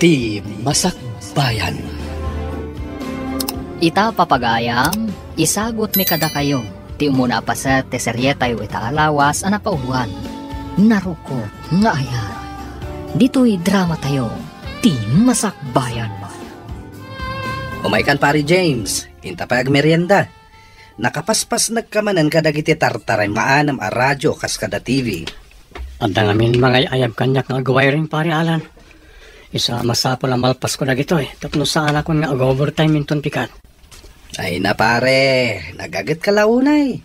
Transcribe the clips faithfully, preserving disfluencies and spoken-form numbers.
Ti Masakbayan. Ita, papagayam, isagutmi kadakayo ti umuna a paset ti serietayo ita a lawas a napauloan, Narukop nga Ayat. Ditoy dramatayo, Ti Masakbayan. Umaykan, Pare James, inta pay agmerienda. Nakapaspasnekka manen kadagiti tartaray maanem a radio kas kada T V. Adda ngamin mangay-ayab kaniak nga agwiring, Pare Alan. Isu a masapul a malpasko dagitoy tapno saanakon nga ag-overtime inton pikat. Ay na, pare, nagagetka la unay.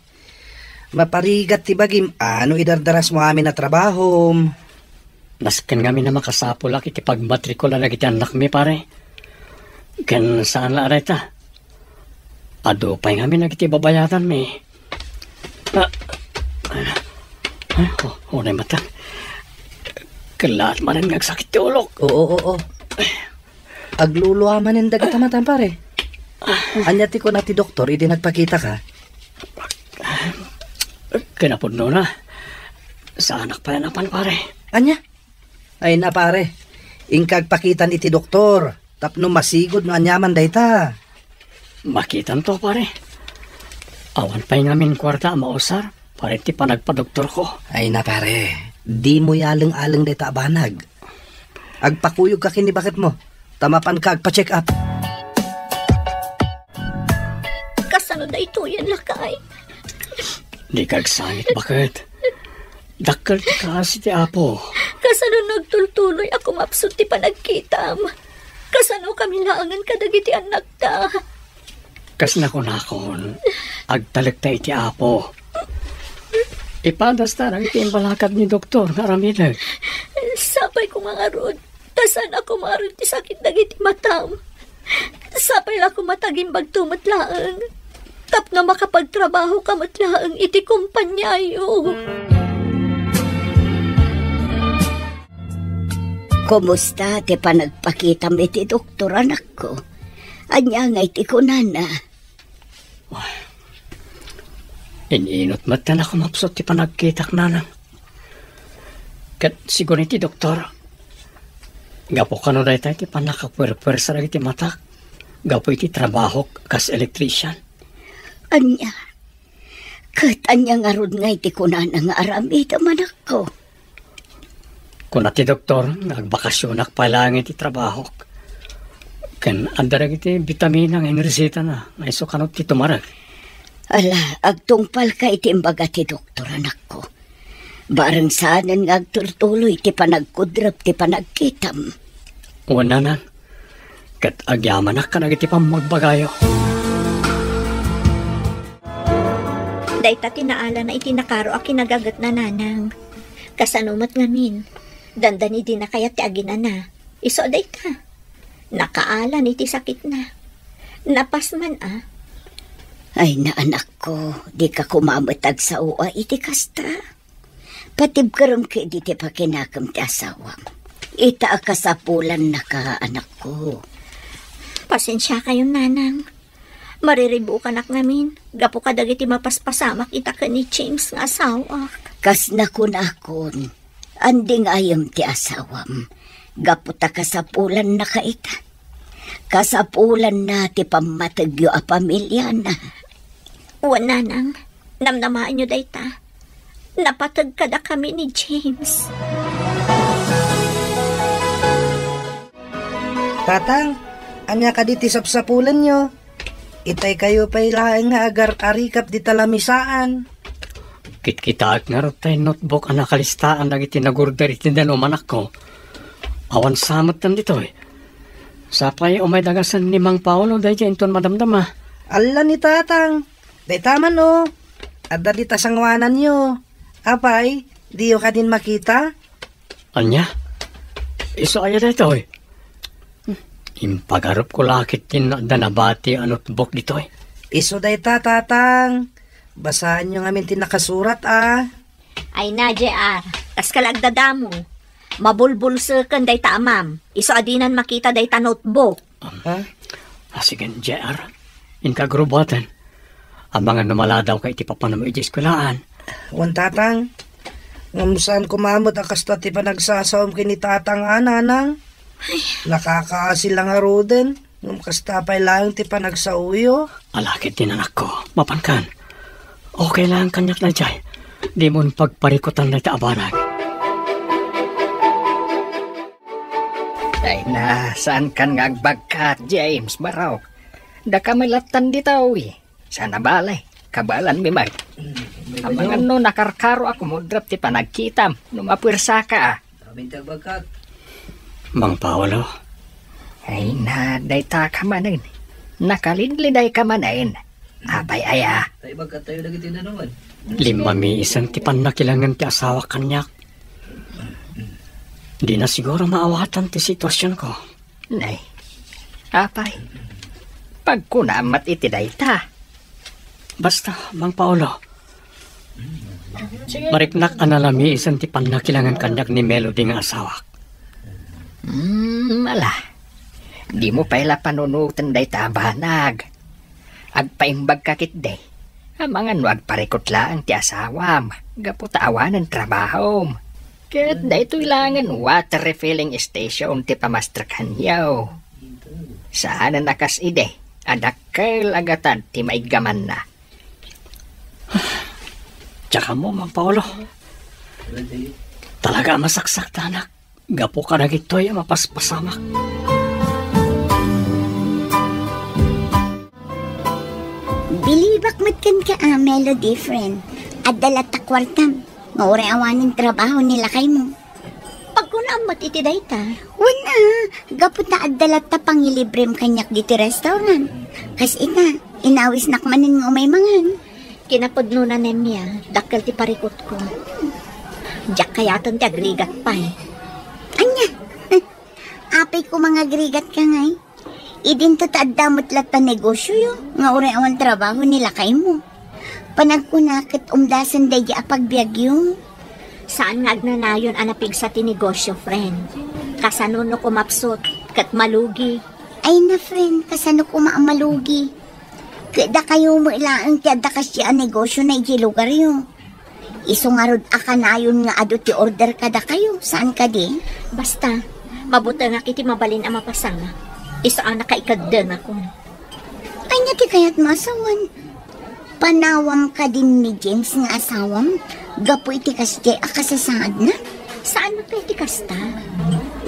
Maparigat ti bagim a no idardarasmo amin a trabahom. Nasken ngamin a makasapulak iti pagmatrikula dagiti annakmi, pare. Ken saan la a dayta. Adu pay ngamin dagiti babayadanmi. Ah, ah, oh, unay matak. Kellaat manen nga agsakit ti ulok. Oo, oo. Aglulua manen dagita matam, pare. Ania ti kuna ti doktor idi nagpakitaka? Kinapudnona, saanak pay a napan, pare. Ania? Ay na, pare. Inka agpakitan iti doktor tapno masigud no aniaman dayta. Makitanto, pare. Awan pay ngamin kuarta a mausar para iti panagpadoktorko. Ay na, pare. Dimo yaleng-aleng dayta a banag. Agpakuyogka ken ni baketmo ta mapanka agpa-check up. Kasano daytoyen, lakay? Dika agsangit, baket. Dakkel ti kaasi ti Apo. Kasano nagtultuloy a kumapsut ti panagkitam? Kasano kami laengen kadagiti annakta? Kas nakunakon, agtalekta iti Apo. Ipadasta dagiti imbalakad ni doktor nga aramidek. Sapay ko nga ngarud, ta saan a kumareng ti sakit dagiti matam. Sapay la koma ta agimbagto met laeng, tapno makapagtrabahoka met laeng iti kompaniayo. Kumusta ti panagpakitam iti doktor, anakko? Ania ngay ti kunana? In-inut met a kumapsut ti panagkitak, nanang. Ket sigun iti doktor, gapu kano dayta iti pannakapuerpuersa dagiti matak gapu iti trabahok kas electrician. Ania? Ket ania ngarud ngay ti kunana nga aramidem, anakko? Kuna ti doktor nga agbakasionak pay laeng iti trabahok. Ken adda dagiti bitamina nga inresitana nga isu kano ti tumarek. Ala, agtungpalka iti imbaga ti doktor, anakko. Bareng saanen nga agtultuloy ti panagkudrep ti panagkitam. Wen, nanang. Ket agyamanak kadagiti pammagbagayo. Dayta ti naalana iti nakaro a kinagagetna, nanang. Kasano met ngamin? Dandani dina kayat ti aginana. Isu a dayta. Nakaalan iti sakitna. Napas man a. Ay, na, anakko, dika koma met agsao iti kasta. Patibkerem ketdi ti pakinakem ti asawam. Ita a kasapulannaka, anakko. Pasensiakayon, nanang. Mariribukanak ngamin gapu kadagiti mapaspasamak ita ken ni James nga asawak. Kas nakunakon, andingayem ti asawam gapu ta kasapulannaka ita. Kasapulanna ti pammategyo a pamiliana. Wen, nanang, namnamaenyo dayta. Napateg kadakami ni James. Tatang, ania kadi ti sapsapulenyo? Itay kayo pay laeng nga agar-arikap dita lamisaan. Kitkitaek ngarud tay notebook a nakalistaan dagiti nagorder iti danum, anakko. Awan sa metten ditoy. Sapay umay dagasen ni Mang Paolo daydiay inton madamdama. Alla ni Tatang. Dayta man, o. Adda dita sanguananyo. Apay, diyo kadin makita? Ania? Isu aya daytoy? Impagarupko la ketdin no adda nabati a notebook ditoy. Isu dayta, Tatang. Basaenyo ngamin ti nakasurat, a. Ay na, J R. Kaska la agdadamo. Mabulbulseken dayta amam. Isu a dinan makita dayta notebook. Ha? Ah, sige, J R. Inka agrubuaten. Amangan no maladawka iti papanam iti eskuelaan. Wen, Tatang. Ngem saan koma met a kasta ti panagsasaom ken ni Tatang a, Nanang. Nakakaasi la ngaruden, ngem kasta pay laeng ti panagsaoyo. Ala ketdin, anakko, mapankan. Okay lang kaniak daydiay. Dimo pagparikutan dayta a banag. Ay na, saankan nga agbagkat, James, barok. Daka met lattan ditoy. Saan a bale, kabaelanmi met. Amangan no nakarkaro a kumudrap ti panagkitam, no mapuersaka a. Amin ti agbagkat. Mang Paolo. Ay na, daytaka manen. Nakalidlidayka manen. Apay aya? Ay, bagkat tayo dagiti nanuman. Limmamiisen ti pannakilangen ti asawak kaniak. Dina siguro maawatan ti situasionko. Nay, apay, pagkunam met iti dayta. Basta, Mang Paolo, mariknak a nalamiisen ti pannakilangen kaniak ni Melody nga asawak. Hmm, ala. Dimo pay la panunoten dayta a banag. Agpaimbagka ketdi. Amangan no agparikut laeng ti asawam, gapu ta awanen trabahom. Ket daytoy laengen water refilling station ti pamastrekanyo. Saanen a kas idi a dakkel a gatad ti maiggamanna. Diak ammo, Mang Paolo. Talaga a masaksaktanak gapu kadagitoy a mapaspasamak. Bilibak met kenka a, Melody, friend. Adda latta kuartam, nga uray awanen trabaho ni lakaymo. Pagkunaam met iti dayta. Wen a, gapu ta adda latta pangilibrem kaniak diti restaurant. Kas ita, inawisnak manen nga umay mangan. Kinapudnona, Nemia, dakkel ti parikutko. Diak kayaten ti agrigat pay. Ania? Apay koma nga agrigatka ngay? Idinto ta adda met latta negosioyo nga uray awan trabaho ni lakaymo. Panagkuna ket umdasen daydi a pagbiagyo. Saan nga agnanayon a napigsa ti negosio, friend. Kasano no kumapsut ket malugi? Ay na, friend, kasano koma a malugi? Ket dakayo met laeng ti adda kasdi a negosio na idiay lugaryo. Isu ngarud a kanayon nga adu ti order kadakayo, saan kadi? Basta, mabutengak iti mabalin a mapasamak. Isu a nakaikeddengakon. Ania ti kayatmo a sawen? Panawam kadin ni James nga asawam gapu iti kasdiay a kasasaadna? Saan met pay ti kasta.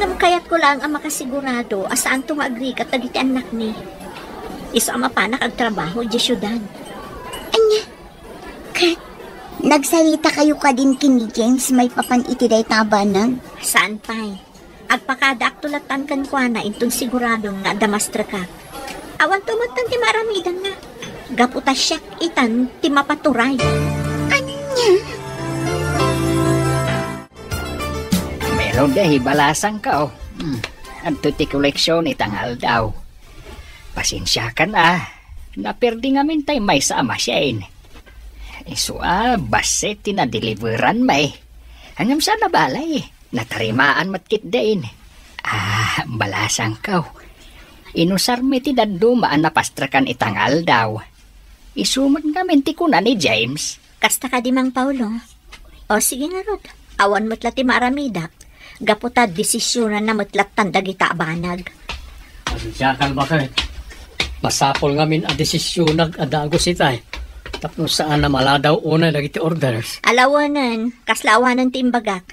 Ngem kayatko laeng a makasigurado a saanto nga agrigat dagiti annakmi. Isu a mapanak agtrabaho idiay siudad. Ania? Ket, nagsaritakayo kadin ken ni James maipapan iti dayta a banag? Saan pay. Agpakadaakto lattan kenkuana inton siguradon nga adda mastrekak. Awanto metten ti maaramidanna. Gapu ta siak itan ti mapaturay. Ania? Melody, balasangko. Hmm. Adto ti koleksion ita nga aldaw. Pasensiakan a. Naperdi ngamin tay maysa a machine. Isu a, bassit ti nadeliveran met. Ngem saan a bale, natarimaan met ketdin. Ah, balasangko. Inusarmi ti dadduma a napastrekan ita nga aldaw. Isu met ngamin ti kuna ni James. Kasta kadi, Mang Paolo? O, sige ngarud. Awan met la ti maaramidak. Gapu ta desisionanna met lattan dagita a banag. Pasensiakan, baket. Masapul ngamin a desisionak a dagus itay. Tapno saan a maladaw unay dagiti orders. Ala wen, kasla awanen ti imbagak.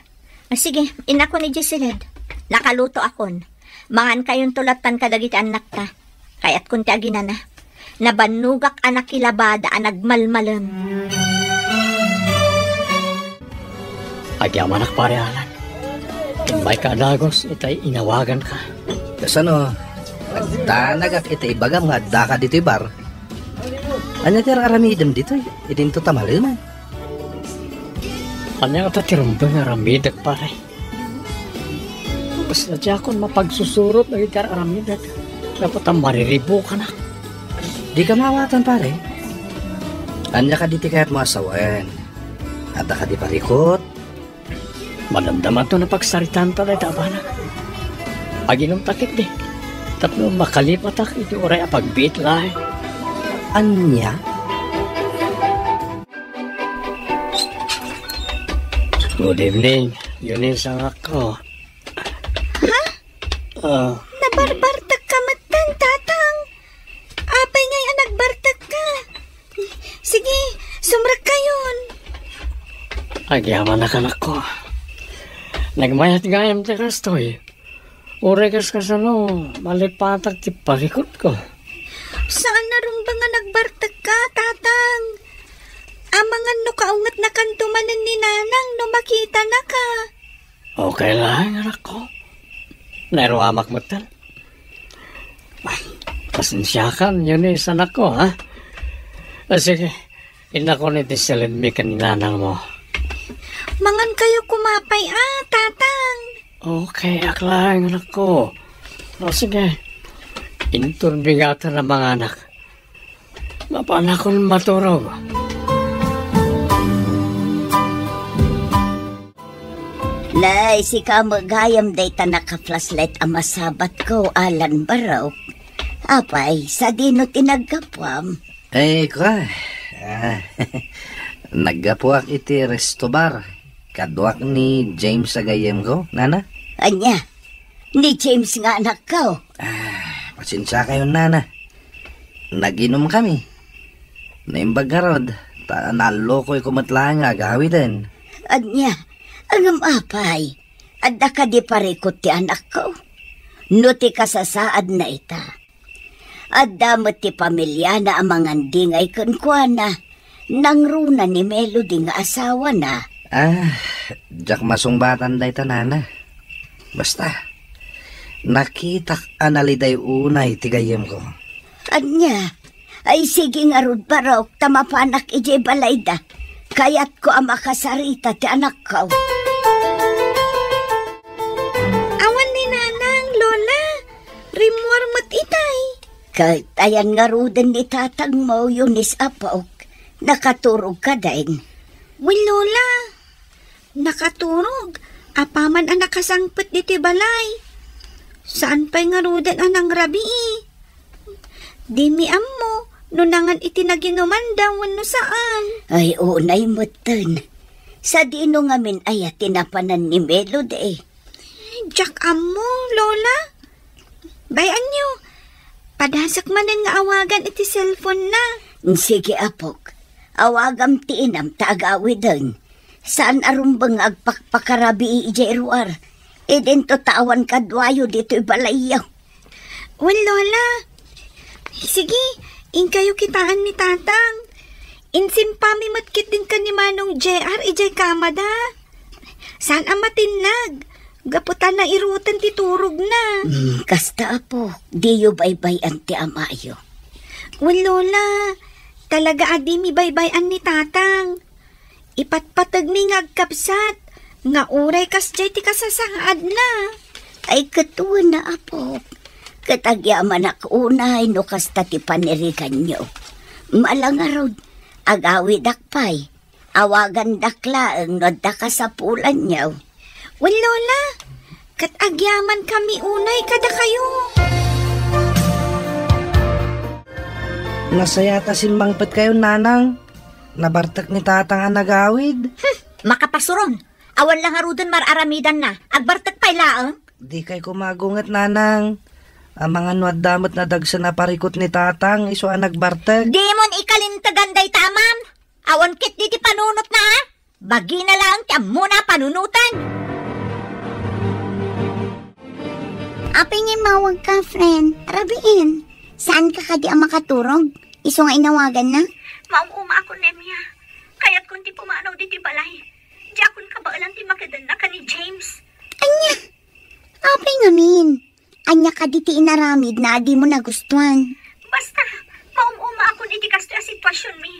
Ah, sige, innakon idiay siled. Nakalutoakon. Mangankayonto lattan kadagiti annakta. Kayatkon ti aginana. Nabannogak a nakilabada a nagmalmalem. Agyamanak, Pare Alan. Immayka a dagus itay inawaganka. Kasano? Nagdanagak iti ibagam nga addaka ditoy bar. Ania ti ar-aramidem ditoy? Idinto ta maleman. Ania ngata ti rumbeng nga aramidek, pare? Basta diakon mapagsusurot dagiti ar-aramidek. Gapu ta mariribukanak. Dika maawatan, pare. Ania kadi ti kayatmo a sawen? Adda kadi parikut? Madamdamanto no pagsaritaanta dayta a banag. Aginumta ketdi tapno makalipatak iti uray a pagbiit laeng. Ania? Good evening, Eunice, angakko. Ha? Ah. Nabarbartekka metten, Tatang. Apay ngay a nagbartekka? Sige, sumrekkayon. Agyamanak, anakko. Nagmayat gayam ti kastoy. Uray kas kasano, malipatak ti parikutko. Saan a rumbeng a nagbartekka, Tatang? Amangan no kaungetnakanto manen ni Nanang no makitanaka. Okay lang, anakko. Nairuamak metten. Pasensiakan, Eunice, anakko, ha? Ah, sige, innakon iti silenmi ken ni nanangmo. Mangankayo koma pay a, Tatang. Okay, ak lang, anakko. O, sige. Inton bigaten a manganak, mapanakon maturog. Nay, sika met gayam dayta naka-flashlight a masabatko, Alan Barok. Apay, sadino ti naggapuam? Eh, kua, ah, naggapuak iti resto bar. Kaduak ni James a gayyemko, nana. Ania? Ni James nga anakko? Ah, pasensiakayon, nana. Naginumkami. Naimbag ngarud, ta nallukoyko met laeng nga agawiden. Ania? Ngem apay? Adda kadi parikut ti anakko? No ti kasasaadna ita, adda met ti pamiliana a mangandingay kenkuana. Nangruna ni Melody nga asawana. Ah, diak masungbatan dayta, nana. Basta, nakitak a naliday unay ti gayyemko. Ania? Ay, sige ngarud, Barok, ta mapanak idiay balayda. Kayatko a makasarita ti anakko. Awan ni Nanang, Lola. Rimmuar met itay. Ket ayan ngaruden ni tatangmo, Eunice, apok? Nakaturog kadin? Wen, Lola. Nakaturog. Apaman a nakasangpet ditoy balay. Saan pay ngaruden a nangrabii. Dimi ammo no nangan iti naginumanda wenno saan. Ay, unay metten. Sadino ngamin aya ti napanan ni Melody? Diak ammo, Lola. Bay-anyo, padasek manen nga awagan iti cellphone na. Sige, apok. Awagam ti inam ta agawiden. Saan a rumbeng nga agpakpakarabii idiay ruar. Idinto ta awan kaduayo ditoy balayyo. Wen, Lola. Sige, inkayo kitaan ni Tatang. Insimpami met ketdin ken ni Manong J R idiay kamada. Saan a matinnag, gapu ta nairutan ti turogna. Hmm, kasta, apo, diyo baybay-an ti amayo. Wen, Lola, talaga a dimi baybay-an ni Tatang. Ipatpategmi nga agkabsat, nga uray kasdiay ti kasasaadna. Ay, ket wen a, apo. Ket agyamanak unay no kasta ti paniriganyo. Ala ngarud, agawidak pay. Awagandak laeng no adda kasapulanyo. Wen, Lola, ket agyamankami unay kadakayo. Nasayaat a simmangpetkayo, Nanang. Nabartek ni Tatang a nagawid. Hmm, makapasuron. Awan la ngaruden mar-aramidanna. Agbartek pay laeng. Dikay koma agunget, Nanang. Amangan no adda met nadagsen a parikut ni Tatang, isu a nagbartek. Dimon ikalintegan dayta, Amam. Awan ketdi ti panunotna, a? Bagina laeng ti ammona a panunoten. Apay nga immawagka, friend? Rabiin. Saanka kadi a makaturog? Isu nga inawaganna? Maum-uma ako, Nemia. Kayatkon ti pumanaw ditoy balay. Diakon kabaelan ti makedenna ken ni James. Ania? Apay ngamin? Ania kadi ti inaramidna a dimo nagustuan? Basta, maum-uma akon iti kastoy a situasionmi.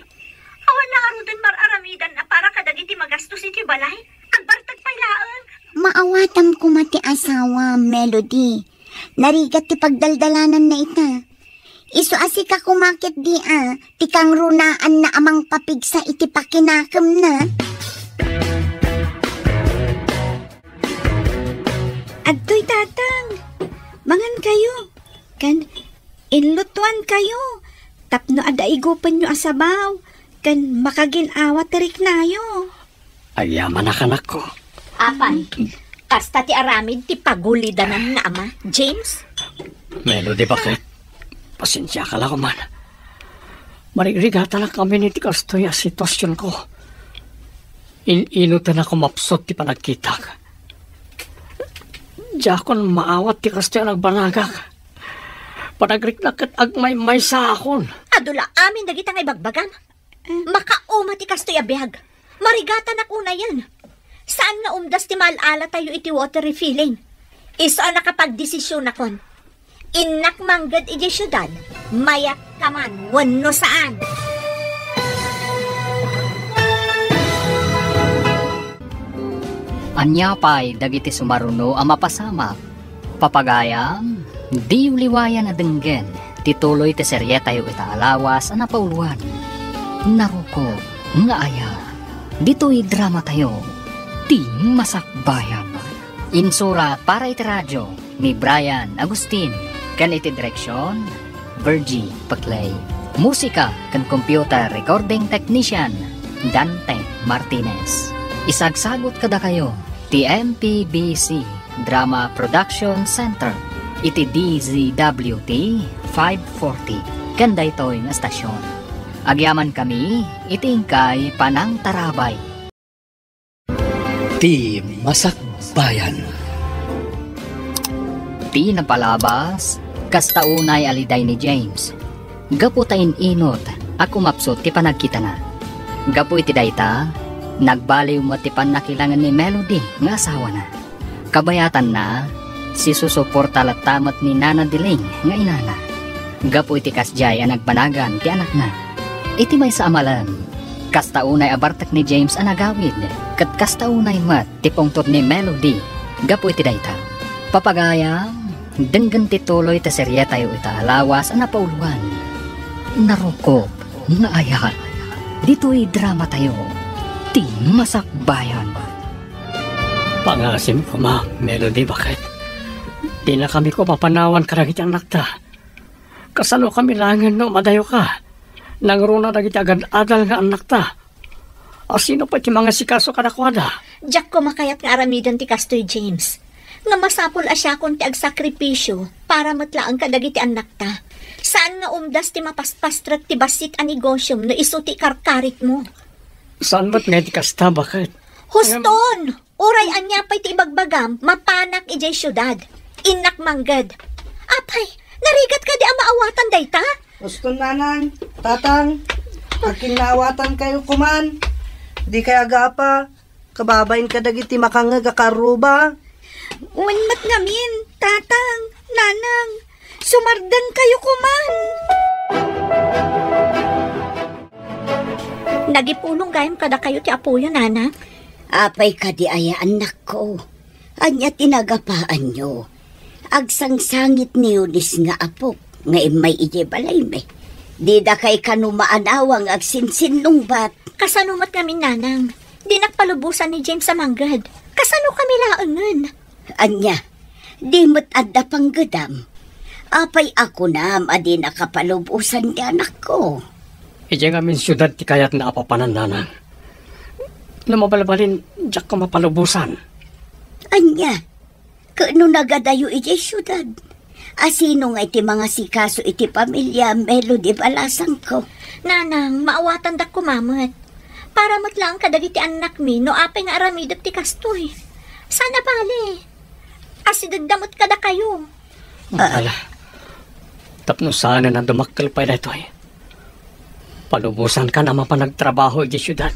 Awan la ngaruden mar-aramidanna para kadagiti magastos iti balay. Agbartek pay laeng. Maawatam koma ti asawam, Melody. Narigat ti pagdaldalananna ita. Isu a sika koma ketdi a, ti kangrunaanna a mangpapigsa iti pakinakemna. Adtoy, Tatang. Mangankayo. Ken inlutuankayo tapno adda igupenyo a sabaw ken makagin-awa ti riknayo. Agyamanak, anakko. Apay, Kasta ti aramid ti pagulidanan nga ama, James? Melody, bakit? Pasensiaka la koman. Marigrigatanak amin iti kastoy a situasionko. In-ino ti nakumapsut ti panagkitak. Diakon maawat ti kastoy a nagbanagak. Panagriknak ket agmaymaysaakon. Adu la amin dagita nga ibagbagam. Makauma ti kastoy a biag. Marigatanak unayen. Saan nga umdas ti maal-alatayo iti water refilling. Isu a nakapagdesisionakon. Innak mangged idiay siudad, mayat ka man wenno saan. Ania pay dagiti sumaruno a mapasamak? Papagayam, diyo liwayan a denggen ti tuloy ti serietayo ita a lawas a napauluan, Narukop nga Aya. Ditoy dramatayo, Ti Masakbayan. Insurat para iti radio ni Brian Agustin, ken iti direksion, Virgie Paclay. Musika ken computer recording technician, Dante Martinez. Isagsagut kadakayo ti M P B C Drama Production Center iti D Z W T five forty ken daytoy nga estasion. Agyamankami iti inkay panangtarabay. Ti Masakbayan. Ti napalabas, kasta unay a liday ni James. Gapu ta in-inut a kumapsut ti panagkitana. Gapu iti dayta, nagbaliw met ti pannakilangen ni Melody nga asawana. Kabayatanna, sisusuporta latta met ni Nana Diling nga inana. Gapu iti kasdiay a nagbanagan ti anakna. Iti maysa a malem, kasta unay a bartek ni James a nagawid, ket kasta unay met ti pungtot ni Melody gapu iti dayta. Papagayam, denggen ti tuloy ti serietayo ita a lawas a napauluan, Narukop nga Aya. Ditoy dramatayo, Ti Masakbayan. Pangasim koma, Melody, baket. Dinakami koma panawan kadagiti annakta. Kasanokami laengen no madayoka? Nangruna dagiti agad-adal nga annakta. Asino pay ti mangasikaso kadakuada? Diak koma kayat nga aramiden ti kastoy, James. Nga masapul a siakon ti agsakripisio para met laeng kadagiti annakta. Saan nga umdas ti mapaspastrek ti bassit a negosiom no isu ti ikarkarikmo. Saan met nga iti kasta, baket? Huston! Uray ania pay ti ibagbagam, mapanak idiay siudad. Innak mangged. Apay, narigat kadi a maawatan dayta? Huston, nanang, tatang, akin naawatankayo koman. Dikay agapa, kababain kadagiti makangngeg a karruba. Wen met ngamin, tatang, nanang, sumardengkayo koman. Nagipulong gayam kadakayo ti apoyo, nana. Apay kadi aya, annakko? Ania ti nagapaanyo? Agsangsangit ni Eunice nga apok nga immay idiay balaymi. Didakay kano maanawa nga agsinsinnungbat. Kasano met ngamin, nanang? Dinak palubosan ni James a mangged. Kasanokami laengen? Ania, di met adda panggedam? Apay a kunam a dinaka palubosan ti anakko? Idiay ngamin siudad ti kayatna a papanan, nanang. No mabalbalin, diak koma palubosan. Ania, ket no nagadayo idiay siudad, asino ngay ti mangasikaso iti pamilia, Melody, balasangko? Nanang, maawatandak koma met. Para met laeng kadagiti annakmi no apay nga aramidek ti kastoy. Saan a bale, asidegda met kadakayo. Ah. Ala, tapno saanen a dumakkel pay daytoy, palubosankan a mapanagtrabaho idiay siudad.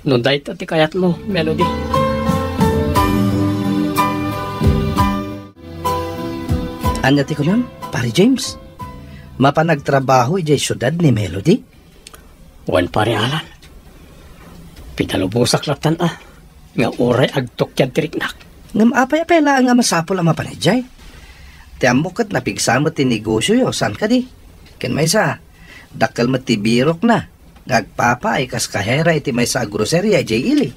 No dayta ti kayatmo, Melody. Ania ti kunam, Pare James? Mapanagtrabaho idiay siudad ni Melody? Wen, Pare Alan. Pinalubosak lattan a, nga uray agtukiad ti riknak. Ngem apay a pay laeng a masapul a mapan idiay? Ti ammok ket napigsa met ti negosioyo, saan kadi? Ken maysa, dakkel met ti birokna nga agpapaay kas kahera iti maysa a groceria idiay ili.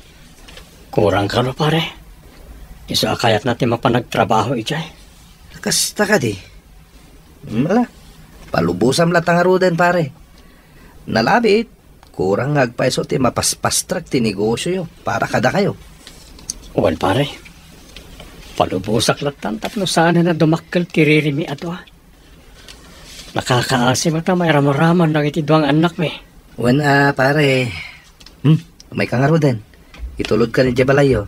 Kurang kano, pare? Isu a kayatna ti mapan agtrabaho idiay. Kasta kadi? Mala, palubosam latta ngaruden, pare. Nalabit, kurang nga agpayso ti mapaspastrek ti negosioyo para kadakayo. Wen, pare. Palubosak lattan tapno saanen a dumakkel ti ririmi a dua. Nakakaasi met a mairamraman dagiti dua nga annakmi. Wen a, pare. Hmm, umayka ngaruden. Itulodka idiay balayyo.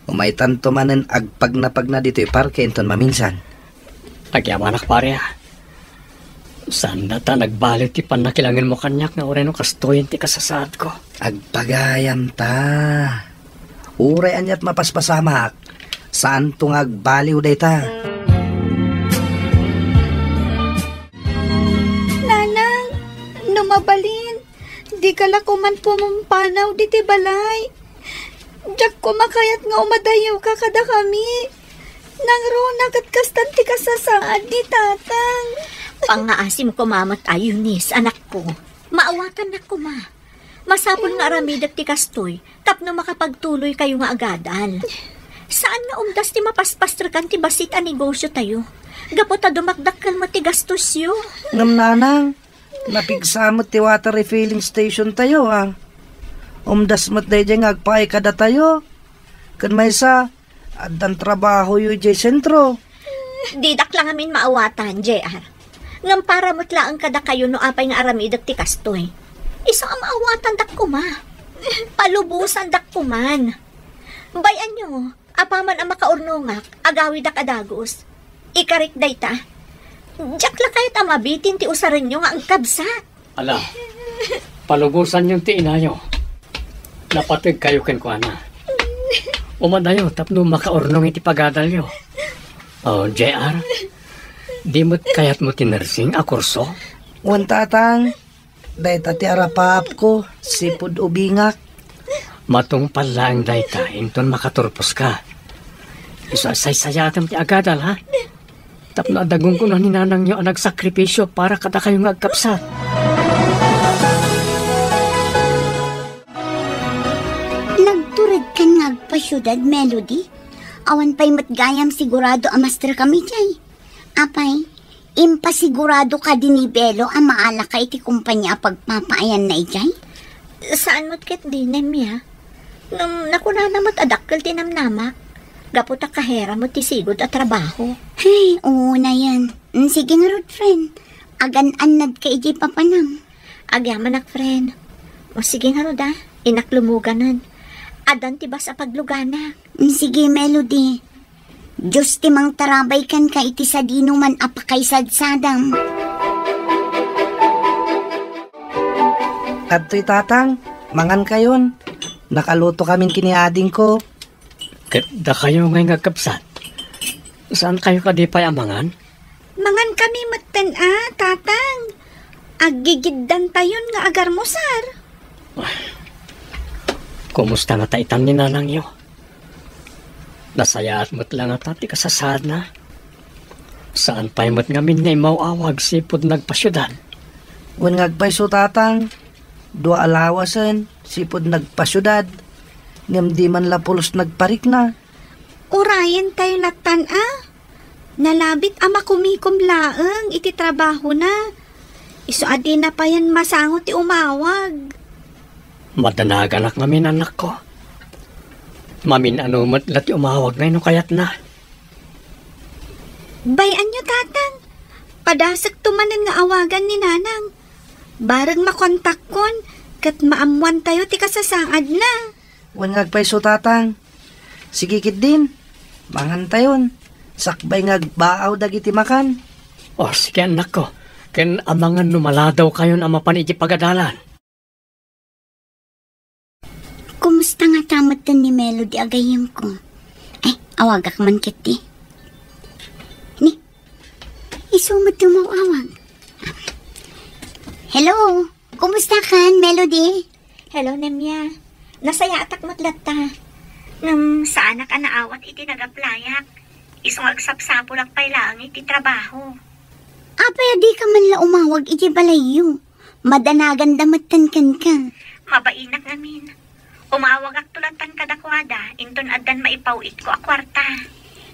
Umaytanto manen agpagnapagna ditoy parke inton maminsan. Agyamanak, pare, a. Saan dayta nagbali ti pannakilangenmo kaniak nga uray no kastoyen ti kasasaadko? Agpagayam ta. Uray aniat mapaspasamak, saanto nga agbaliw dayta. Nanang, no mabalin, dika la koman pumampanaw ditoy balay. Diak koma kayat nga umadayewka kadakami. Nangruna ket kastan ti kasasaad ni tatang. Pangngaasim koma met a, Eunice, anakko. Maawatannak koma. Masapul nga aramidek ti kastoy tapno makapagtuloykayo nga agadal. Saan nga umdas ti mapaspasrekan ti bassit a negosiotayo gapu ta dumakdakkel met ti gastosyo. Ngem nanang, napigsa met ti water refilling stationtayo, a. Umdas met daydiay nga agpaay kadatayo. Ken maysa, addan trabahoyo idiay sentro. Didak la ngamin maawatan, J R. Ngem para met laeng kadakayo no apay nga aramidek ti kastoy. Isu a maawatandak koma. Palubosandak koman. Bay-anyo, apaman a makaurnongak, agawidak a dagus. Ikarik dayta. Diak la kayat a mabitin ti usarenyo nga agkabsat. Ala, palubosanyon ti inayo. Napategkayo kenkuana. Umadayo tapno makaurnong iti pagadalyo. O, J R, di met kayatmo ti nursing a kurso? Wen, tatang, dayta ti arapaapko, sipud ubingak. Matungpal laeng dayta, inton makaturposka. Isu a saysayaatem ti agadal, ha? Tapno adda gunggonan ni nanangyo a nagsakripisio para kadakayo nga agkabsat. Nagturedkan nga agpasiudad, Melody? Awan pay met gayam sigurado a masterkam idiay. Apay, impasigurado kadi ni Belo a maalaka iti kompania a pagpapaayanna idiay? Saan met ketdi, Nemia. Ngem nakunana met a dakkel ti namnamak, gapu ta kahera met ti sigud a trabaho. Ay, unayen. Mm, sige ngarud, friend. Agan-annadka idiay papanam. Agyamanak, friend. O, sige ngarud, a. Innak lumuganen. Addan ti bas a pagluganak. Mm, sige, Melody. Dios ti mangtarabay kenka iti sadinoman a pakaisadsadam. Adtoy, tatang, mangankayon. Nakalutokamin ken ni adingko. Ket dakayo ngay nga agkabsat, saankayo kadi pay a mangan? Mangankami metten a, tatang. Aggigiddantayon nga agarmusar. Kumusta ngata itan ni nanangyo? Nasayaat met la ngata ti kasasaadna? Saan pay met ngamin nga immaw-awag sipud nagpasiudad? Wen nga agpayso, tatang, dua a lawasen sipud nagpasiudad, ngem di man la pulos nagparikna. Urayentayo lattan a. Nalabit a makumikom laeng iti trabahona. Isu a dina payen masango ti umawag. Madanaganak ngamin, annakko. Mamin-ano met la ti umawagna no kayatna. Bay-anyo, tatang. Padasekto manen nga awagan ni nanang. Bareng makontakkon ket maammoantayo ti kasasaadna. Wen nga agpayso, tatang. Sige ketdin, mangantayon. Sakbay nga agbaaw dagiti makan. O, sige, annakko. Ken amangan no maladawkayon a mapan iti pagadalan. Kumusta ngata metten ni Melody a gayyemko? Ay, awagak man ketdi. Ni, isu met ti umawag. Hello, kumusta kan, Melody? Hello, Nemia. Nasayaatak met latta. Ngem saanak a naawat iti nag-applyak. Isu nga agsapsapulak pay laeng iti trabaho. Apay a dika man la umawag iti balayyo? Madanaganda metten kenka. Mabainak ngamin. Umawagakto lattan kadakuada, inton addan maipaw-itko a kuarta.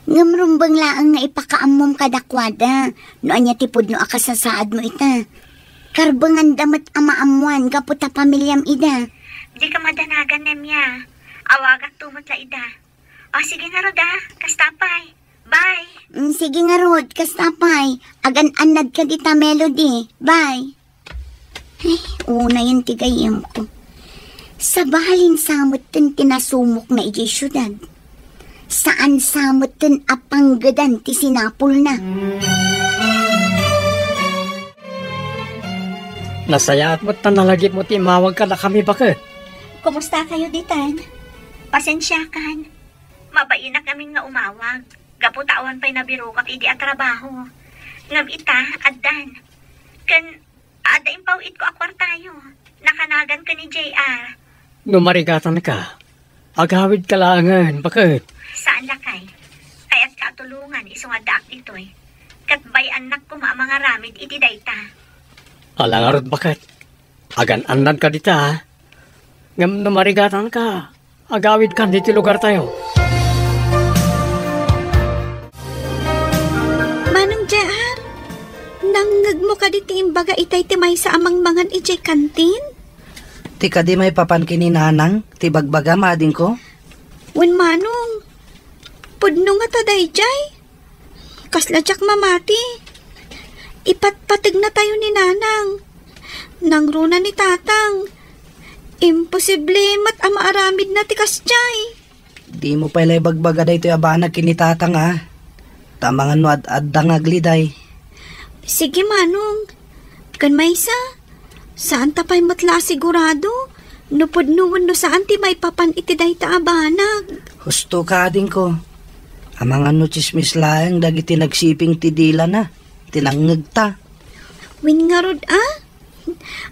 Ngem rumbeng laeng nga ipakaammom kadakuada no ania ti pudno a kasasaadmo ita. Karbenganda met a maammoan gapu ta pamiliam ida. Dika madanagan, Nemia. Awagakto met la ida. O, sige ngarud, a. Kasta pay. Bye. Mm, sige ngarud, kasta pay. Agan-annadka dita, Melody. Bye. Ay, unayen ti gayyemko. Sabalin sa metten ti nasumokna idiay siudad. Saan sa metten a panggedan ti sinapulna. Nasayaat met ta nalagipmo ti immawag kadakami, baket. Kumusta kayo ditan? Pasensiakan. Mabainak ngamin nga umawag. Gapu ta awan pay nabirokak idi a trabaho. Ngem ita, addan. Ken adda impaw-itko a kuartayo. Nakanagan ken ni J R. No marigatanka, agawidka laengen, baket. Saan, lakay. Kayatka a tulongan isu nga addaak ditoy. Ket bay-annak koma a mangaramid iti dayta. Ala ngarud, baket. Agan-annadka dita, a. Ngem no marigatanka, agawidkan ditoy lugartayo. Manong J R, nangngegmo kadi ti imbaga itay ti maysa a mangmangan idiay kantin? Ti kadi maipapan ken ni Nanang ti bagbagam, adingko? Wen, Manong, pudno ngata daydiay. Kasla diak mamati. Ipatpategnatayo ni Nanang. Nangruna ni Tatang. Imposible met a maaramidna ti kasdiay. Dimo pay la ibagbaga daytoy a banag ken ni Tatang, a. Ta amangan no ad-adda nga agliday. Sige, Manong. Ken maysa, saanta pay met la a sigurado no pudno wenno saan ti maipapan iti dayta a banag. Husto ka, adingko. Amangan no tsismis laeng dagiti nagsiping ti dilana, ti nangngegta. Wen ngarud, a?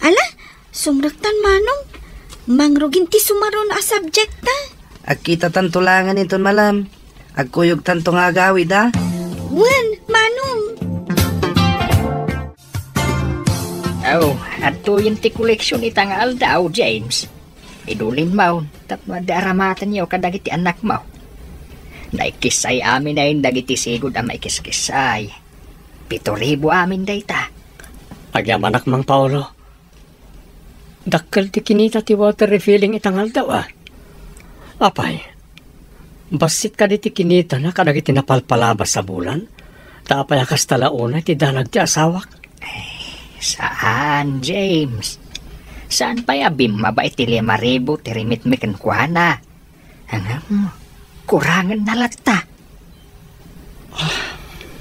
Ala, sumrektan, Manong. Mangrugin ti sumaruno a subject ta. Agkitatanto laengen inton malam. Agkuyogtanto nga agawid, a? Wen, Manong. Aw, adtoyen ti koleksion ita nga aldaw, James. Idulinmaw, tapno adda aramatenyo kadagiti annakmo. Naikissay amin dagiti sigud a maikiskissay. Pito ribu amin dayta. Agyamanak, Mang Paolo. Dakkel ti kinita ti water refilling ita nga aldaw, a. Apay, bassit kadi ti kinitana kadagiti napalpalabas a bulan? Ta apay a kasta la unay ti danag ti asawak? Ay, saan, James. Saan pay a bimmaba iti lima ribu ti remitmi kenkuana? Ngem, kurangenna latta. Ah,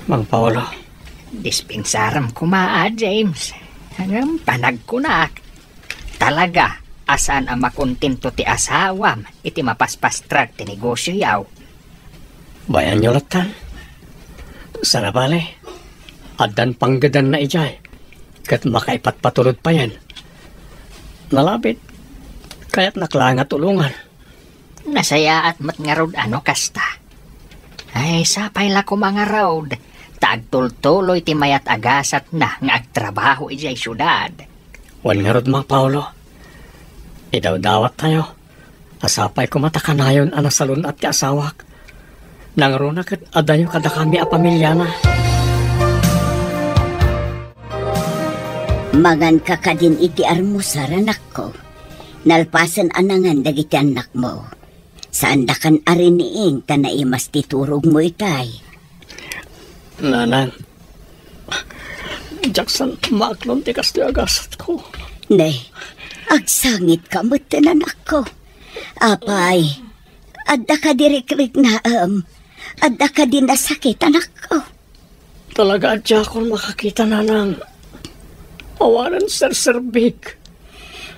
Mang Paolo. Dispensarem koma, a, James. Ngem, panagkunak, talaga a saan a makontento ti asawam iti mapaspastrag ti negosioyo. Bayanyo latta. Sana bale, addan panggedanna idiay, ket makaipatpatulod payen. Nalabit, kayatnak laeng a tulongan. Nasayaat met ngarud a no kasta. Ay, sapay la koma ngarud, ta agtultuloy ti mayat a gasatna nga agtrabaho idiay siudad. Wen ngarud, Mang Paolo, idawdawattayo a sapay koma ta kanayon a nasalun-at ti asawak. Nangruna ket adayo kadakami a pamiliana. Manganka kadin iti almusar, anakko. Nalpasen a nangan dagiti annakmo. Saandakan a riniing ta naimas ti turogmo itay. Nanang, diak saan maaklon ti kastoy a gasatko. Ne, agsangitka metten, anakko. Apay, adda kadi rikriknaem? Adda kadi nasakit, anakko? Talaga a diakon makakita, nanang. Awanen serserbik.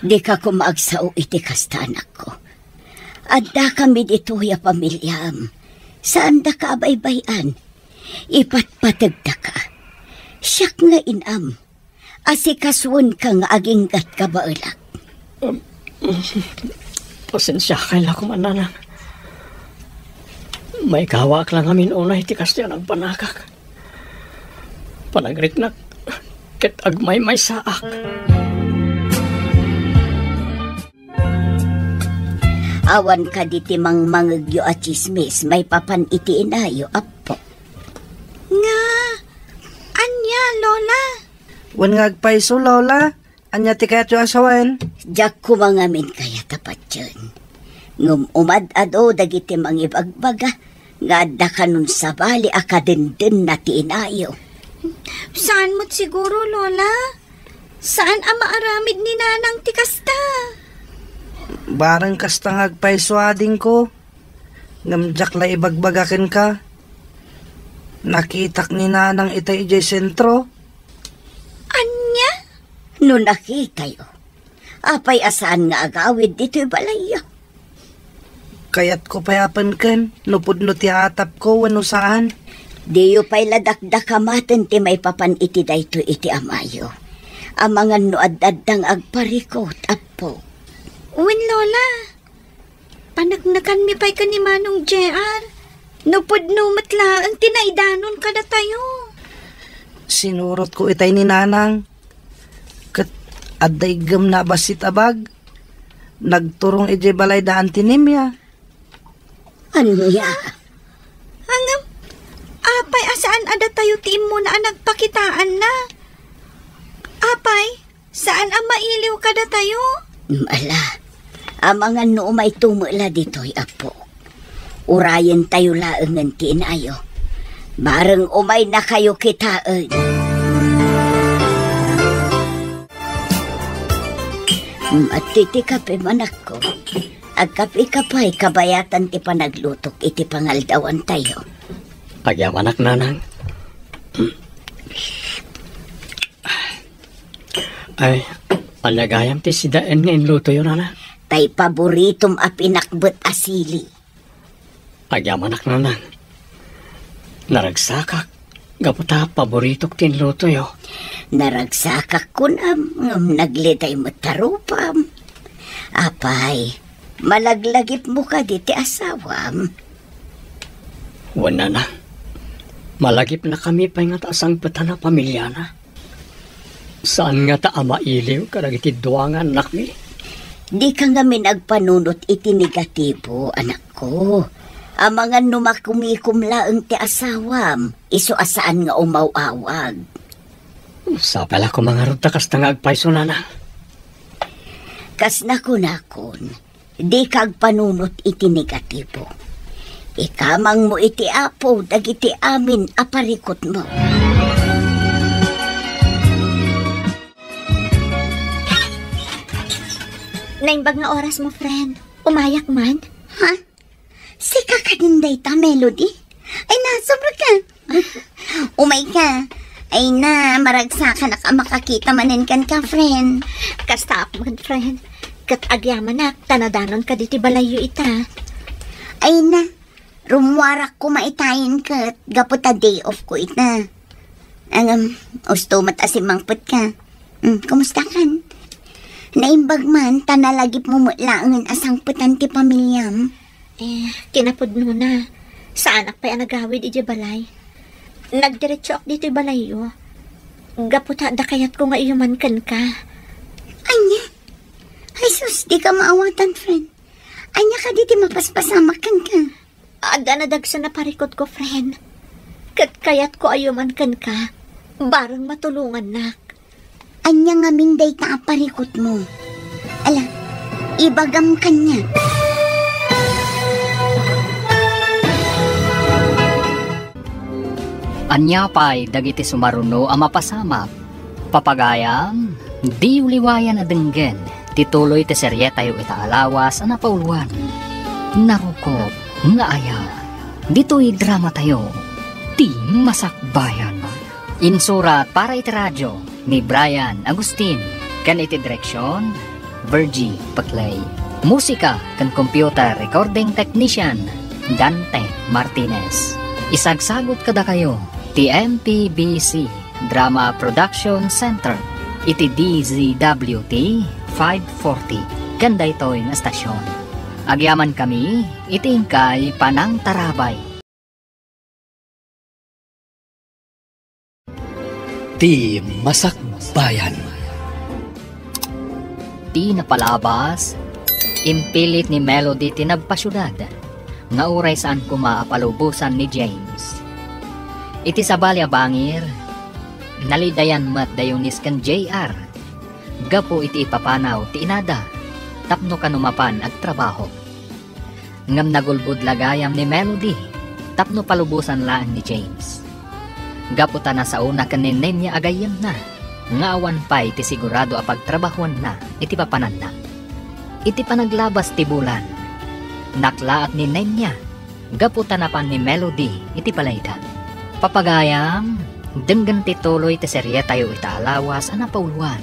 Dika koma agsao iti kasta, anakko. Addakami ditoy a pamiliam. Saandaka a baybay-an. Ipatpategdaka. Siak nga inam. Asikasuenka nga aginggat kabaelak. Um, pasensiakay la koma, nanang. Maikawaak la ngamin unay ti kastoy a nagbanagak. Panagriknak ket agmaymaysaak. Awan kadi ti mangmangegyo a tsismis maipapan iti inayo, Appo? Nga, ania, Lola? Wen nga agpayso, Lola. Ania ti kayatyo a sawen? Diak koma ngamin kayat a patien. Ngem umad-adu dagiti mangibagbaga nga adda kanon sabali a kadendennana ti inayo. Saan met siguro, Lola? Saan a maaramid ni Nanang ti kasta? Bareng kasta nga agpayso, adingko. Ngem diak la ibagbaga kenka. Nakitak ni Nanang itay idiay sentro. Ania? No nakitayo, apay a saan nga agawid ditoy balayyo? Kayatko pay a penken no pudno ti atapko wenno saan. Diyo pay la dakdakamaten ti maipapan iti daytoy iti amayo. Amangan no adda-adda nga agparikut, Apo. Wen, Lola. Paneknekanmi pay ken ni Manong J R. No pudno met laeng ti naidanon kadatayo. Sinurotko itay ni Nanang. Ket adda iggemna a bassit a bag. Nagturong idiay balay da Auntie Nimia. Ania? Ngem, apay a saan a datayo ti immuna a nagpakitaanna? Apay, saan a mailiw kadatayo? Ala, amangan no umayto met la ditoy, Apo. Urayentayo laengen ti inayo. Bareng umaynakayo kitaen. Adtoy ti kape, anakko. Agkapeka pay kabayatan ti panaglutok iti pangaldawantayo. Agyamanak, Nanang. Ay, ania gayam ti sidaen nga inlutoyo, Nanang? Tay paboritom a pinakbet a sili. Agyamanak, Nanang. Naragsakak gapu ta paboritok ti inlutoyo. Naragsakak kunam, ngem nagliday met ta rupam. Apay, malaglagipmo kadi ti asawam? Wen, Nanang. Malagipnakami pay ngata a sangpetan a pamiliana. Saan ngata a mailiw kadagiti dua nga annakmi? Dika ngamin agpanunot iti negatibo, anakko. Amangan no makumikom laeng ti asawam, isu a saan nga umaw-awag. Sapay la koma ngarud ta kasta nga agpayso, Nanang. Kas nakunakon, dika agpanunot iti negatibo. Ikamangmo iti Apo dagiti amin a parikutmo. Naimbag nga orasmo, friend. Umayak man? Ha? Sika kadin dayta, Melody? Ay na, sobra ka. Umayka. Ay na, maragsakanak a makakita manen kenka, friend. Kastaak man, friend. Ket agyamanak ta nadanonka ditoy balayyo ita. Ay na, rummuarak koma itayen ket gapu ta day off ko ita. Ngem, usto met a simmangpetka. Hmm, kumustakan? Naimbag man ta nalagipmo met laengen a sangpetan ti pamiliam. Eh, kinapudnona, saanak pay a nagawid idiay balay. Nagdiretsoak ditoy balayyo. Gapu ta adda kayatko nga iyuman kenka. Ania? Ay sus, dika maawatan, friend. Ania kadi ti mapaspasamak kenka? Adda nadagsen a parikutko, friend. Ket kayatko a iyuman kenka, bareng matulongannak. Ania ngamin dayta a parikutmo? Ala, ibagam kaniak. Ania pay dagiti sumaruno a mapasamak? Papagayam, diyo liwayan a denggen ti tuloy ti serietayo ita a lawas a napauluan, Narukop nga Ayat. Ditoy dramatayo, Ti Masakbayan. Insurat para iti radio ni Brian Agustin, ken iti direksion, Virgie Paclay. Musika ken computer recording technician, Dante Martinez. Isagsagut kadakayo ti M P B C Drama Production Center iti D Z W T five forty ken daytoy nga estasion. Agyamankami iti inkay panangtarabay. Ti Masakbayan. Ti napalabas, impilit ni Melody ti nagpasiudad, nga uray saan koma a palubosan ni James. Iti sabali a bangir, nalidayan met da Eunice ken J R gapu iti ipapanaw ti inada tapno kano mapan agtrabaho. Ngem nagulbod la gayam ni Melody tapno palubosan laeng ni James. Gapu ta nasaona ken ni Nemia a gayyemna, nga awan pay ti sigurado a pagtrabahuanna iti papananna. Iti panaglabas ti bulan, naklaat ni Nemia gapu ta napan ni Melody iti balayda. Papagayam, denggen ti tuloy ti serietayo ita a lawas a napauloan.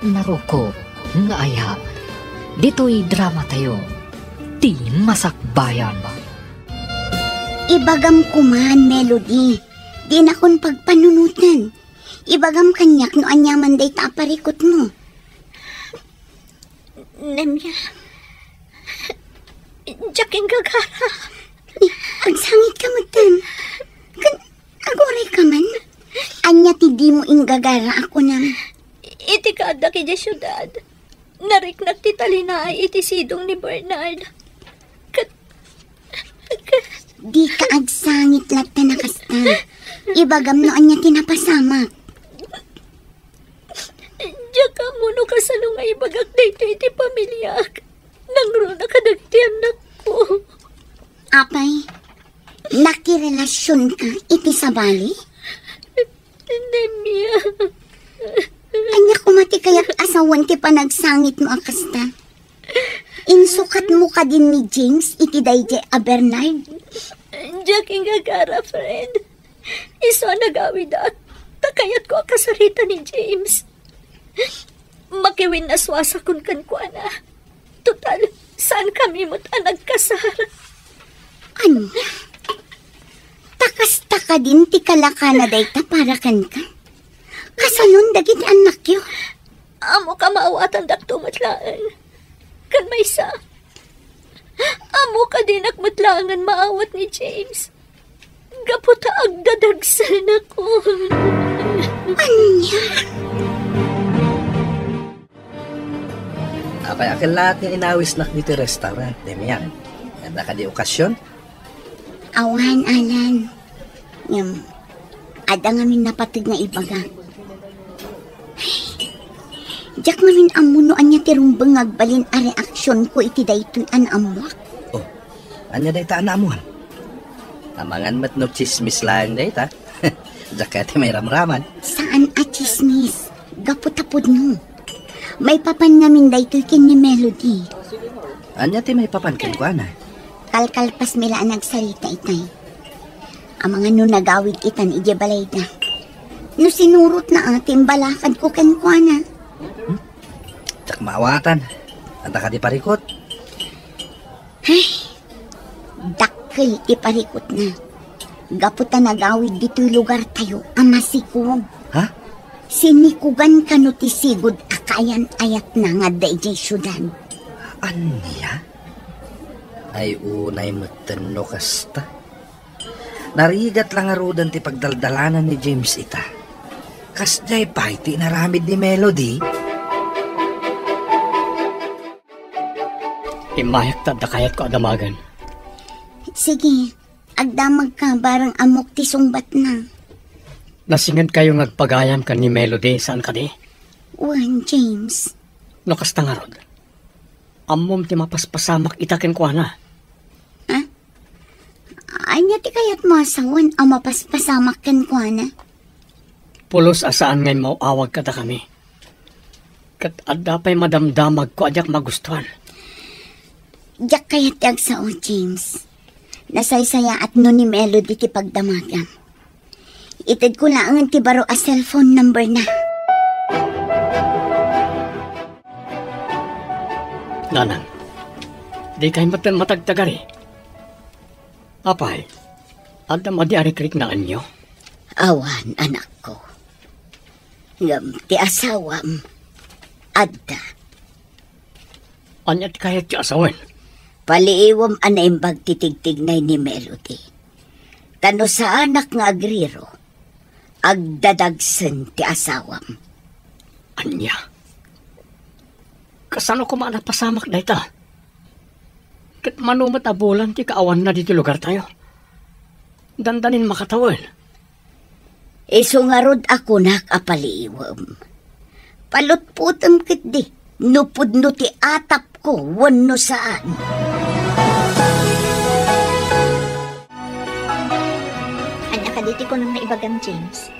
Narukop nga aya, ditoy dramatayo, ti Masakbayan. Ibagam koman, Melody, dinakon pagpanunoten. Ibagam kaniak no aniaman dayta a parikutmo. Nemia, diak inggagara. Ni, agsangit ka metten. Ken aguray ka man? Ania ti dimo inggagara a kunam? Iti kaaddak idiay siudad, nariknak ti talinaay iti sidong ni Bernard. Ket, ket Dika agsangit latta a kasta. Ibagam no ania ti napasamak. Diak ammo no kasano nga ibagak daytoy iti pamiliak. Nangruna kadagiti annakko. Apay, nakirelasionka iti sabali? Nemia. Ania koma ti kayat a sawen ti panagsangitmo a kasta? Insukatmo kadin ni James iti daydiay a Bernard? Diak inggagara, friend. Isu a nagawidak, ta kayatko a kasarita ni James. Makiwinnasuasakon kenkuana. Total, saankami met a nagkasar. Ania? Ta kasta kadin ti kalakana dayta para kenka? Kasanon dagiti annakyo? Ammok a maawatandakto met laeng. Ken maysa, ammok a dinak met laengen maawat ni James. Gapu ta agdadagsenakon. Ania? Apay a kellaat nga inawisnak ditoy restaurant, Demian? Adda kadi okasion? Awan, Alan. Ngem, adda ngamin napateg nga ibagak. Diak ngamin ammo no ania ti rumbeng nga agbalin a reaksionko iti daytoy a naammoak. Oh, ania dayta a naammoan? Amangan met no tsismis laeng dayta. Diak kayat ti mairamraman. Saan a tsismis. Gapu ta pudno. Maipapan ngamin daytoy ken ni Melody. Ania ti maipapan kenkuana? Kalkalpasmi la a nagsarita itay. Amangan no nagawid itan idiay balayda. No sinurotna a ti imbalakadko kenkuana. Hmm? Diak maawatan. Adda kadi parikut? Ay, dakkel ti parikutna. Gapu ta nagawid ditoy lugartayo a masikog. Ha? Sinikugan kano ti sigud a kaayan-ayatna nga adda idiay siudad. Ania? Ay, unay metten no kasta. Narigat la ngaruden ti pagdaldalanan ni James ita. Kasdiay pay ti inaramid ni Melody. Immayak ta adda kayatko a damagen. Sige, agdamagka bareng ammok ti sungbatna. Nasingedkayo nga agpagayam ken ni Melody, saan kadi? Wen, James. No kasta ngarud, ammom ti mapaspasamak ita kenkuana. Ha? Ania ti kayatmo a sawen a mapaspasamak kenkuana? Pulos a saan nga immaw-awag kadakami. Ket adda pay madamdamagko a diak magustuan. Diak kayat ti agsao, James. Nasaysayaat no ni Melody ti pagdamagam. Itedko laengen ti baro a cellphone number na. Nanang, dikay metten matagtagari. Apay, adda madi a rikriknaenyo? Awan, anakko. Ngem ti asawam, adda. Ania ti kayatyo a sawen? Paliiwem a naimbag ti tigtignay ni Melody. Ta no saanak nga agriro, agdadagsen ti asawam. Ania? Kasano koma a napasamak dayta? Ket mano met a bulan ti kaawanna ditoy lugartayo? Dandanin makatawen. Isu ngarud a kunak a paliiwem. Palutpotem ketdi no pudno ti atapko wenno saan. Ti kunam nga ibagam, James.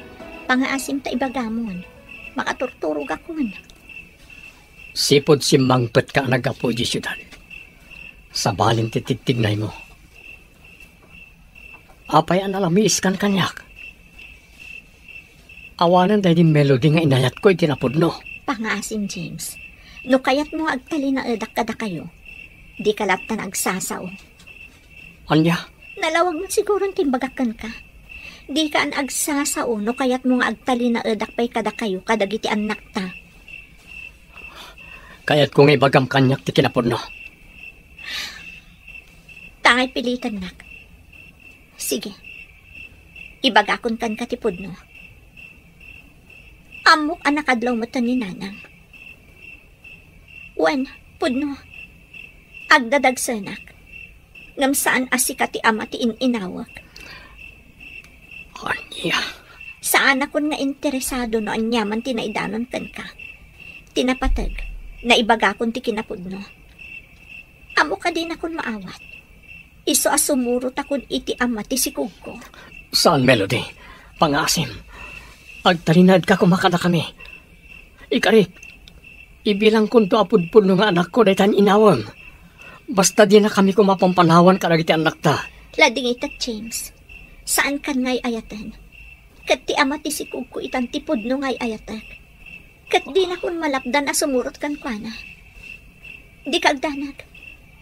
Pangaasim ta ibagamon. Makaturturogakon. Sipud simmangpetka a naggapu idiay siudad, sabalin ti tigtignaymo. Apay a nalamiiskan kaniak? Awanen daydi Melody nga inayatko iti napudno. Pangaasim, James. No kayatmo nga agtalinaedak kadakayo, dika latta nga agsasao. Ania? Nalawag met siguron ti imbagak kenka. Dika nga agsasao no kayatmo nga agtalinaedak pay kadakayo kadagiti annakta. Kayatko nga ibagam kaniak ti kinapudno. Tangay pilitennak. Sige. Ibagakon kenka ti pudno. Ammok a nakadlaw metten ni Nanang. Wen, pudno. Agdadagsenak. Ngem saan a sika ti ama ti in-inawek. Ania? Saanakon nga interesado no aniaman ti naidanon kenka. Ti napateg, naibagakon ti kinapudno. Ammok a dinakon maawat. Isu a sumurotakon iti ama ti sikogko. Saan, Melody. Pangaasim. Agtalinaedka koma kadakami. Ikarik, ibilangkonto a pudpudno nga anakko dayta inawem. Basta dinakami koma pampanawan kadagiti annakta. Ladingita, James. Saankan nga ay-ayaten. Ket ti ama ti sikogko itan ti pudno nga ay-ayatek. Ket dinakon malapdan a sumurot kenkuana. Dika agdanag.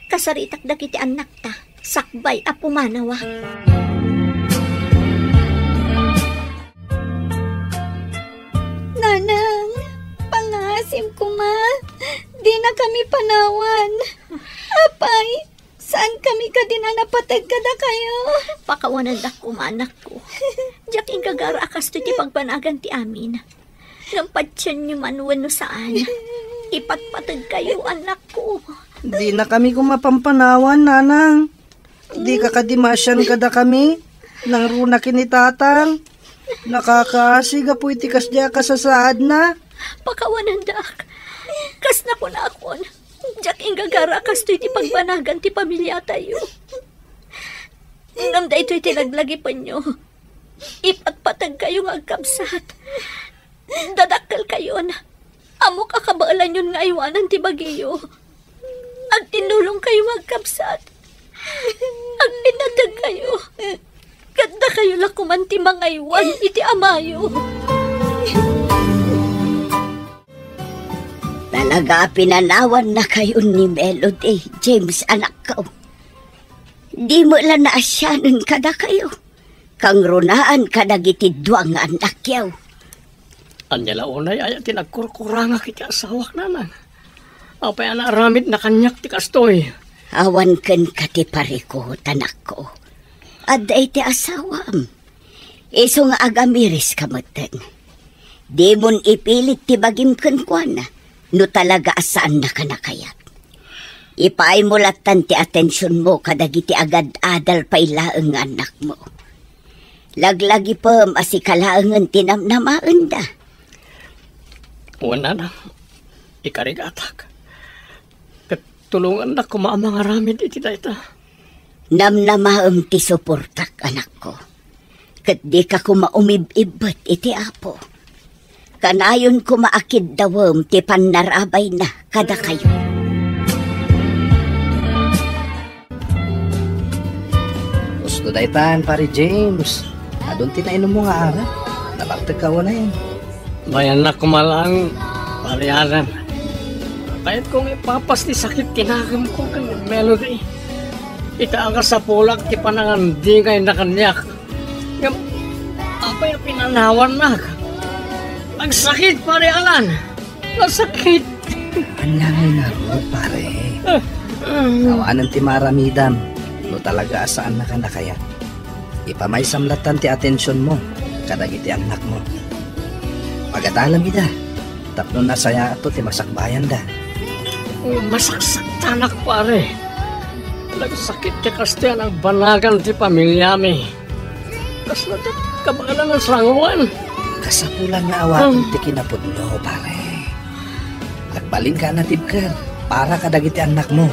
Kasaritak dagiti annakta sakbay a pumanawa. Nanang, pangaasim koma. Dinakami panawan. Apay, saankami kadi a napateg kadakayo? Pakawanendak koma, anakko. Diak inggagara a kastoy ti pagbanagan ti amin. Ngem patienyo man wenno saan, ipatpategkayo, anakko. Dinakami koma pampanawan, Nanang. Dika kadi maasian kadakami, nangruna ken ni Tatang. Nakakaasi gapu iti kasdi a kasasaadna. Pakawanendak. Kas nakunakon, diak inggagara a kastoy ti pagbanagan ti pamiliatayo. Ngem daytoy ti laglagipenyo. Ipatpategkayo nga agkabsat. Dadakkelkayon. Ammok a kabaelanyon nga aywanan ti bagiyo. Agtinnulongkayo nga agkabsat. Agpinategkayo. Ket dakayo la koman ti mangaywan iti amayo. Talaga a pinanawannakayon ni Melody, James, anakko. Di met la naasianen kadakayo. Kangrunaan kadagiti dua nga annakyo. Ania la unay aya ti nagkurkurangak iti asawak, Nanang? Apay a naaramidna kaniak ti kastoy? Awan kenka ti parikut, anakko. Adda iti asawam. Isu nga agamiriska metten. Dimon ipilit ti bagim kenkuana no talaga a saannaka nakayat. Ipaaymo lattan ti atensionmo kadagiti agad-adal pay laeng nga annakmo. Laglagipem a sika laengen ti namnamaenda. Wen, Nanang, ikarigatak. Ket tulongannak koma a mangaramid iti dayta. Namnamaem ti suportak, anakko. Ket dika koma umib-ibbet iti Apo. Kanayon koma a kiddawem ti pannarabayna kadakayo. Usto daytan, Pare James. Adun ti nainummo nga arak. Nabartekka unay. Bayannak koma laeng, Pare Alan. Kayatko nga ipapas ti sakit ti nakemko ken Melody. Ita a kasapulak ti panangandingayna kaniak. Ngem, apay a pinanawannak? Nagsakit, Pare Alan. Nasakit. Ania ngay ngarud, pare? Ah, ah. Awanen ti maaramidam no talaga a saannaka nakayat. Ipamaysam lattan ti atensionmo kadagiti annakmo. Pagadalam ida tapno nasayaatto ti masakbayanda. Masaksaktanak, pare. Nagsakit ti kastoy a nagbanagan ti pamiliami. Kasla ti kabaelan a sangoen. Kasapulan nga awatem Hmm. ti kinapudno, pare. Agbalinka a natibker para kadagiti annakmo.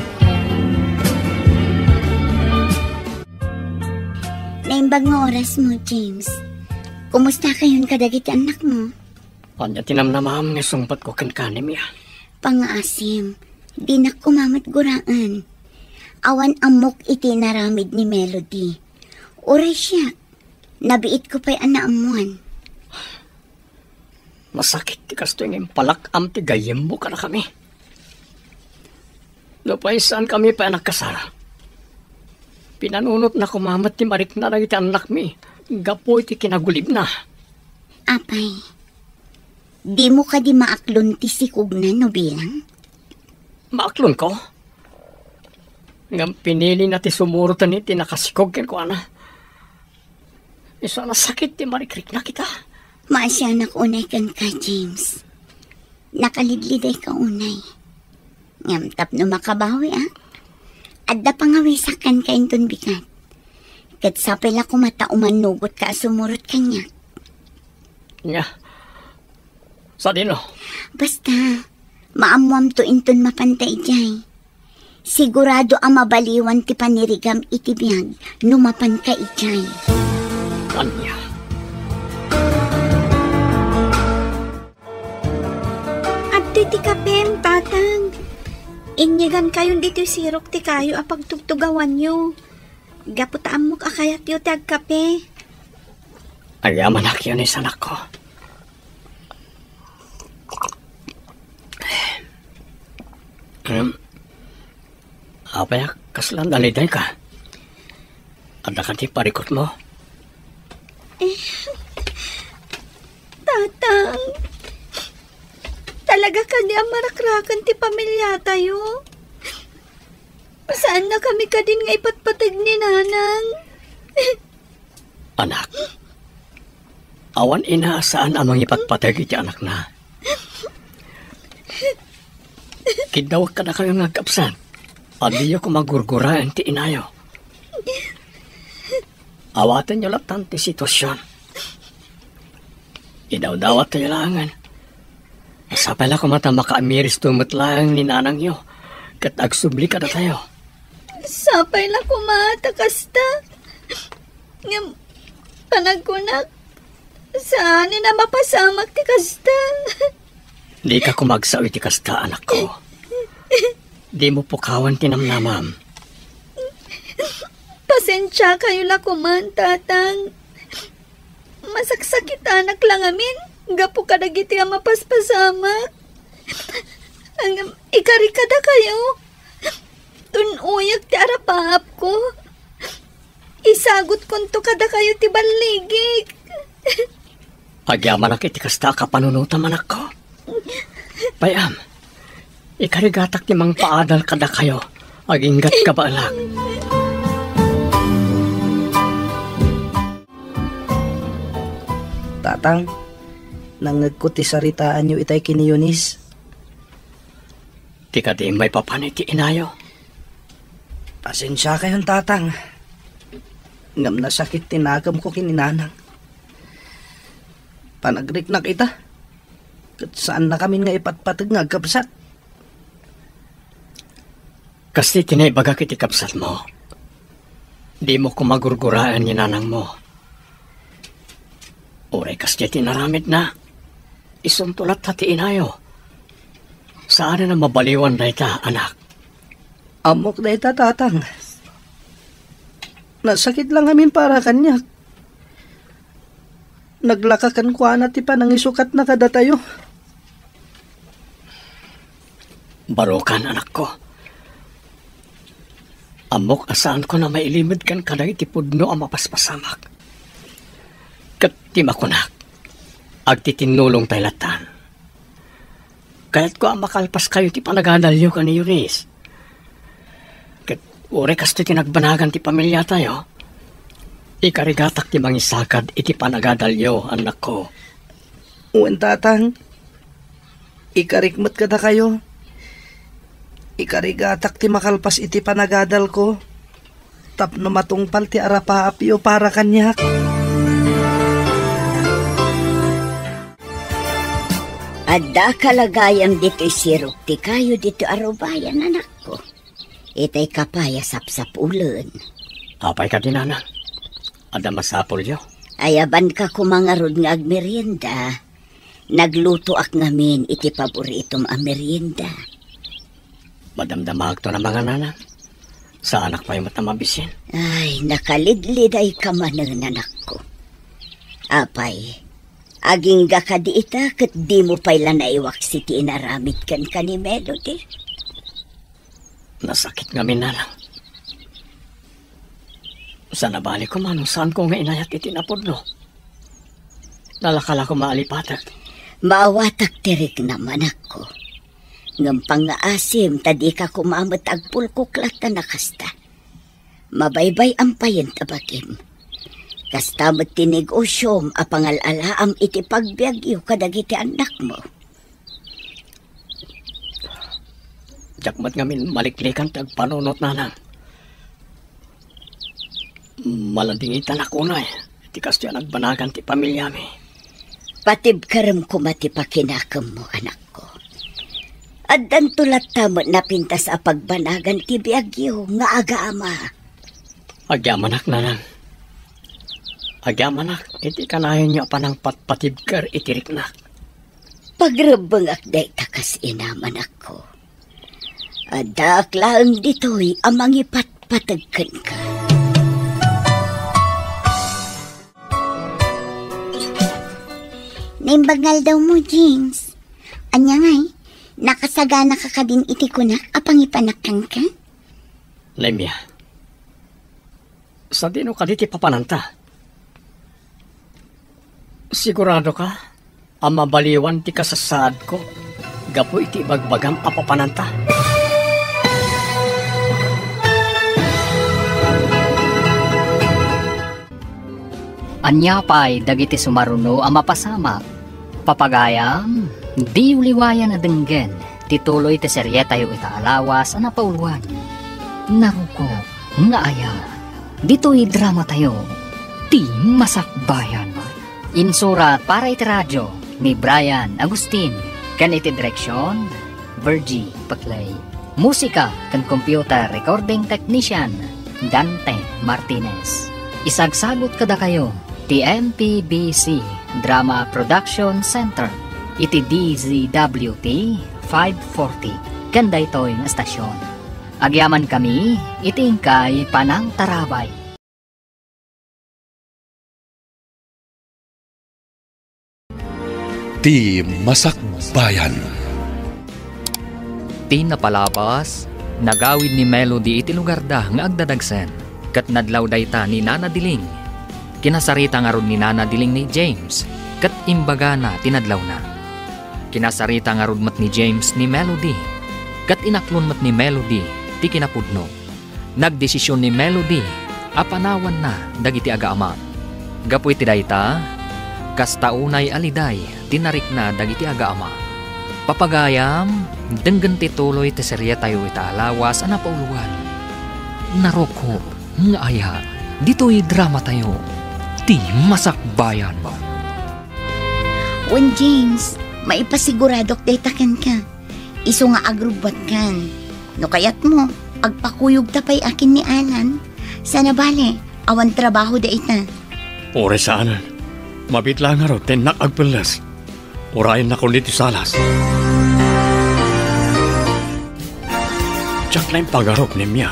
Naimbag nga orasmo, James. Kumusta kayon kadagiti annakmo? Ania ti namnamam nga sungbatko kenka, Nemia? Pangngaasim, dinak koma met guraen. Awan ammok iti inaramid ni Melody. Uray siak, nabiitko pay a naammuan. Masakit ti kastoy nga impalak-am ti gayyemmo kadakami. Nupay saankami pay a nagkasar, pinanunotna koma met ti marikna dagiti annakmi gapu iti kinagulibna. Apay, dimo kadi maaklon ti sikogna no bilang? Maaklonko? Ngem pinilina ti sumuroten iti nakasikog kenkuana. Isu a nasakit ti marikrikna kita. Maasianak unay kenka, James. Nakalidlidayka unay. Ngem tapno makabawiak, adda pangawisak kenka inton bigat. Ket sapay la koma ta umannugotka a sumurot kaniak. Nya, sadino? Basta, maammoamto inton mapanta idiay. Sigurado a mabaliwan ti panirigam iti biag no mapanka idiay. Ania? Adtoy ti kapem, Tatang. Inyegankayon ditoy sirok ti kayo a pagtugtugawanyo. Gapu ta ammok a kayatyo ti agkape. Agyamanak, Eunice, anakko. Em, apay a kasla nalidayka? Adda kadi parikutmo? Eh, Tatang, talaga kadi a marakrakan ti pamiliatayo? Saannakami kadin nga ipatpateg ni Nanang? Anak, awan ina a saan a mangipatpateg iti anakna. Kiddawek kadakayo nga agkabsat, a diyo koma gurguraen ti inayo. Awatenyo lattan ti situasion. Idawdawattayo laengen. Sapay la koma ta makaamiristo met laeng ni nanangyo ket agsubli kadatayo. Sapay la koma ta kasta. Ngem, panagkunak, saanen a mapasamak ti kasta. Dika koma agsao iti kasta, anakko. Dimo pukawen ti namnamam. Pasensiakayo la koman, Tatang. Masaksakitanak la ngamin gapu kadagiti a mapaspasamak. Ngem, ikarik kadakayo. Tun-oyak ti arapaapko. Isagutkonto kadakayo ti balligik. Agyamanak iti kasta a kapanunotam, anakko. Pay-am, ikarigatak ti mangpaadal kadakayo, aginggat kabaelak. Tatang, nangngegko ti saritaanyo itay ken ni Eunice. Ti kadi maipapan iti inayo. Pasensiakayon, Tatang. Ngem nasakit ti nakemko ken ni Nanang. Panagriknak ita, ket saannakamin nga ipatpateg nga agkabsat. Kas ti naibagak iti kabsatmo, dimo koma gurguraen ni nanangmo. Uray kasdiay ti inaramidna, isunto latta ti inayo. Saanen a mabaliwan dayta, anak. Ammok dayta, Tatang. Nasakit la ngamin para kaniak. Naglaka kenkuana ti panangisukatna kadatayo. Barokan, anakko. Ammok a saanko a mailimed ken kadagiti pudno a mapaspasamak. Ket ti makunak, agtitinnulongtay lattan. Kayatko a makalpaskayo ti panagadalyo ken ni Eunice. Ket uray kastoy ti nagbanagan ti pamiliatayo, ikarigatak ti mangisagad iti panagadalyo, annakko. Wen, Tatang. Ikarik met kadakayo. Ikarigatak ti makalpas iti panagadalko tapno matungpal ti arapaapyo para kaniak. Adda kalagayam ditoy sirok ti kayo ditoy arubayan, anakko. Itay ka pay a sapsapulen. Apay kadi, nana? Adda masapulyo? Ayabanka koma ngarud nga agmerienda. Naglutoak ngamin iti paboritom a merienda. Madamdamaakto na mangan, nanang. Saanak pay met a mabisin. Ay, nakalidlidayka manen, anakko. Apay, agingga kadi ita ket dimo pay la naiwaksi ti inaramid kenka ni Melody? Nasakit ngamin, nanang. Saan a bali koma no saanko nga inayat iti napudno. Nalaka la koma a lipatek. Maawatak ti riknam, anakko. Ngem pangngaasim ta dika koma met agpulkok latta a kasta. Mabaybay-am payen ta bagim. Kasta met ti negosiom a pangal-alaam iti pagbiagyo kadagiti annakmo. Diak met ngamin maliklikan ti agpanunot, nanang. Maladingitanak unay ti kastoy a nagbanagan ti pamiliami. Patibkerem koma ti pakinakemmo, anakko. Addanto latta met napintas a pagbanagan ti biagyo nga agaama. Agyamanak, nanang. Agyamanak iti kanayon a panangpatpatibker iti riknak. Pagrebbengak dayta kas inam, anakko. Addaak laeng ditoy a mangipatpateg kenka. Naimbag nga aldawmo, James. Ania ngay, nakasaganaka kadin iti kunak a pangipanak kenka? Lemia, sadino kadi ti papananta? Siguradoka a mabaliwan ti kasasaadko gapu iti ibagbagam a papananta? Ania pay dagiti sumaruno a mapasamak? Papagayam, diyo liwayan a denggen ti tuloy ti serietayo ita a lawas a napauluan. Narukop nga aya. Ditoy dramatayo, Ti Masakbayan. Insurat para iti radio ni Brian Agustin ken iti direksion, Virgie Paclay. Musika ken computer recording technician, Dante Martinez. Isagsagut kadakayo ti M P B C Drama Production Center iti D Z W T five forty ken daytoy nga estasion. Agyamankami iti inkay panangtarabay. Ti Masakbayan. Ti napalabas, nagawid ni Melody iti lugarda nga agdadagsen, ket nadlaw dayta ni Nana Diling. Kinasarita ngarud ni Nana Diling ni James, ket imbagana ti nadlawna. Kinasarita ngarud met ni James ni Melody, ket inaklon met ni Melody ti kinapudno. Nagdesision ni Melody a panawanna dagiti agaama. Gapu iti dayta, kasta unay a liday ti narikna dagiti agaama. Papagayam, denggen ti tuloy ti serietayo ita a lawas a napauluan. Narukop nga aya ditoy dramatayo, Ti Masakbayan. Wen, James, maipasiguradok dayta kenka. Isu nga agrubbuatkan. No kayatmo, agpakuyogta pay akin ni Alan. Saan a bale, awan trabaho dayta. Uray saanen. Mabiit laeng ngarud ti innak agpelles. Urayennakon ditoy salas. Diak la impagarup, Nemia.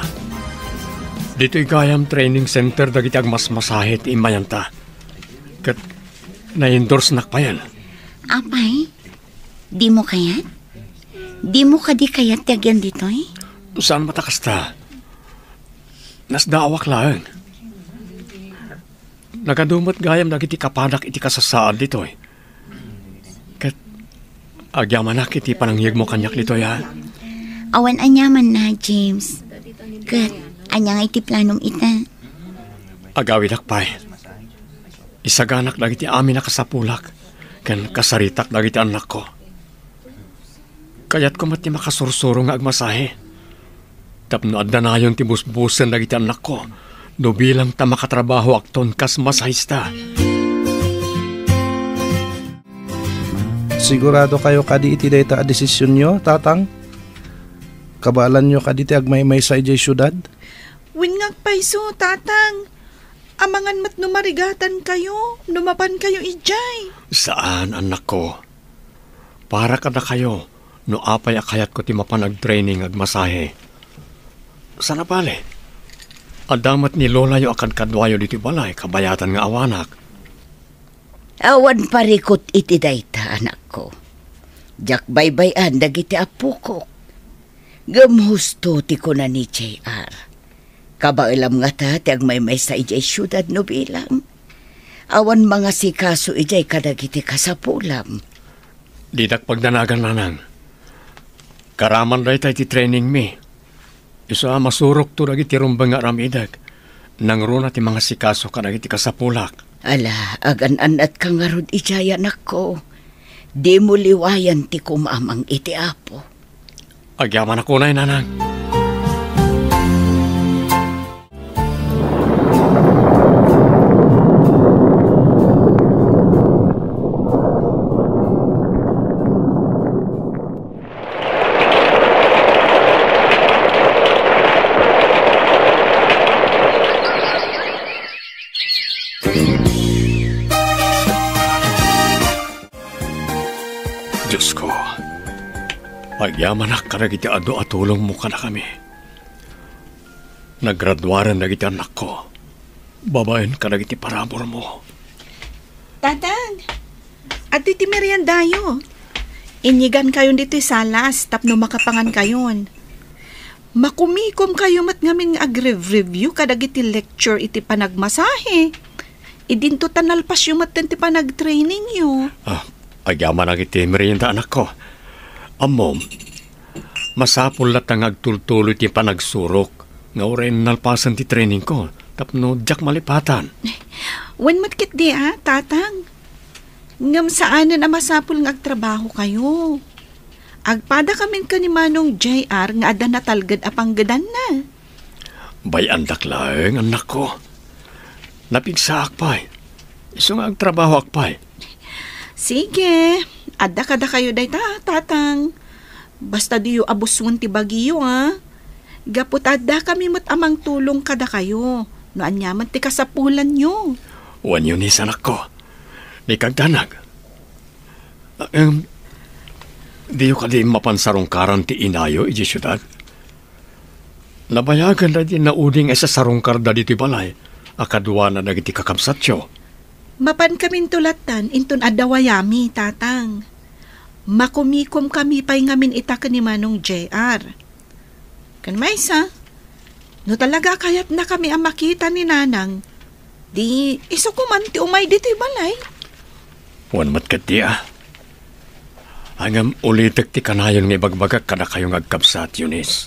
Ditoy gayam training center dagiti agmasmasahe ti immayanta. Ket na-endorsenak payen. Apay? Dimo kayat? Dimo kadi kayat ti agyan ditoy? Saan met a kasta. Nasdaawak laeng. Nagadu met gayam dagiti kapadak iti kasasaad ditoy. Ket agyamanak iti panangiyegmo kaniak ditoy, a? Awan aniamanna, James. Ket ania nga iti planom ita? Agawidak pay. Isaganak dagiti amin a kasapulak ken kasaritak dagiti annakko. Kayatko met ti makasursuro nga agmasahe tapno addanayon ti busbusen dagiti annakko no bilang ta makatrabahoakton kas masahista. Sigurado kayo kadi iti dayta a desisionyo, Tatang? Kabaelanyo kadi ti agmaymaysa idiay siudad? Wen nga agpayso, Tatang. Amangan met no marigatankayo, no mapankayo idiay. Saan, annakko. Para kadakayo, no apay a kayatko ti mapan agtraining agmasahe. Sana bale, adda met ni lolayo a kadkaduayo ditoy balay, kabayatan nga awanak. Awan parikut iti dayta, anakko. Diak baybay-an dagiti appokok. Ngem husto ti kuna ni J R. Kabaelam ngata ti agmaymaysa idiay siudad no bilang. Awan mangasikaso idiay kadagiti kasapulam. Didak pagdanagan, nanang. Karaman dayta iti trainingmi. Isu a masurokto dagiti rumbeng nga aramidek. Nangruna ti mangasikaso kadagiti kasapulak. Ala, agan-annatka ngarud idiay, anakko. Dimo liwayan ti kumamang iti Apo. Agyamanak unay, nanang. Diosko, agyamanak kadagiti adu a tulongmo kadakami. Nagraduaren dagiti annakko babaen kadagiti paraburmo. Tatang, adtoy ti meriendayo. Inyigankayon ditoy salas tapno makapangankayon. Makumikomkayo met ngamin nga agrev-review kadagiti lecture iti panagmasahe. Idinto ta nalpasyo metten ti panagtrainingyo. Ah, agyamanak iti merienda, anakko. Ammom, masapul latta nga agtultuloy ti panagsurok nga uray nalpasen ti trainingko tapno diak malipatan. Wen met ketdi a, Tatang. Ngem saanen a masapul nga agtrabahokayo. Agpadakamin ken ni Manong J R nga adda natalged a panggedanna. Bay-andak laeng, annakko. Napigsaak pay. Isu nga agtrabahoak pay. Sige, adda kadakayo dayta, Tatang. Basta diyo abusngon ti bagiyo, a. Gapu ta addakami met a mangtulong kadakayo, no aniaman ti kasapulanyo. Wen, Eunice, anakko. Ni kagdanag. Em, diyo kadi mapan sarungkaran ti inayo idiay siudad? Nabayagan dagiti naudi nga isasarungkarda ditoy balay a kaduana dagiti kakabsatyo. Mapankaminto lattan inton adda wayami, Tatang. Makumikomkami pay ngamin ita ken ni Manong J R. Ken maysa, no talaga kayatnakami a makita ni Nanang, di isu koman ti umay ditoy balay. Wen met ketdi a. Ngem ulitek ti kanayon nga ibagbagak kadakayo nga agkabsat, Eunice.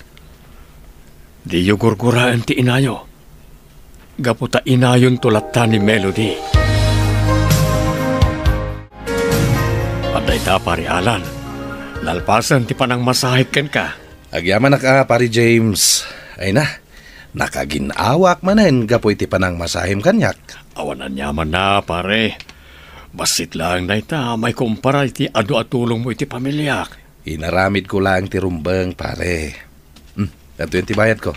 Diyo gurguraen ti inayo. Gapu ta inayonto latta ni Melody. Adda ita, Pare Alan. Nalpasen ti panangmasahek kenka. Agyamanak a, Pare James. Ay na, nakagin-awaak manen gapu iti panangmasahem kaniak. Awan aniamanna, pare. Bassit laeng dayta, maikumpara iti adu a tulongmo iti pamiliak. Inaramidko laeng ti rumbeng, pare. Hmm, adtoyen ti bayadko.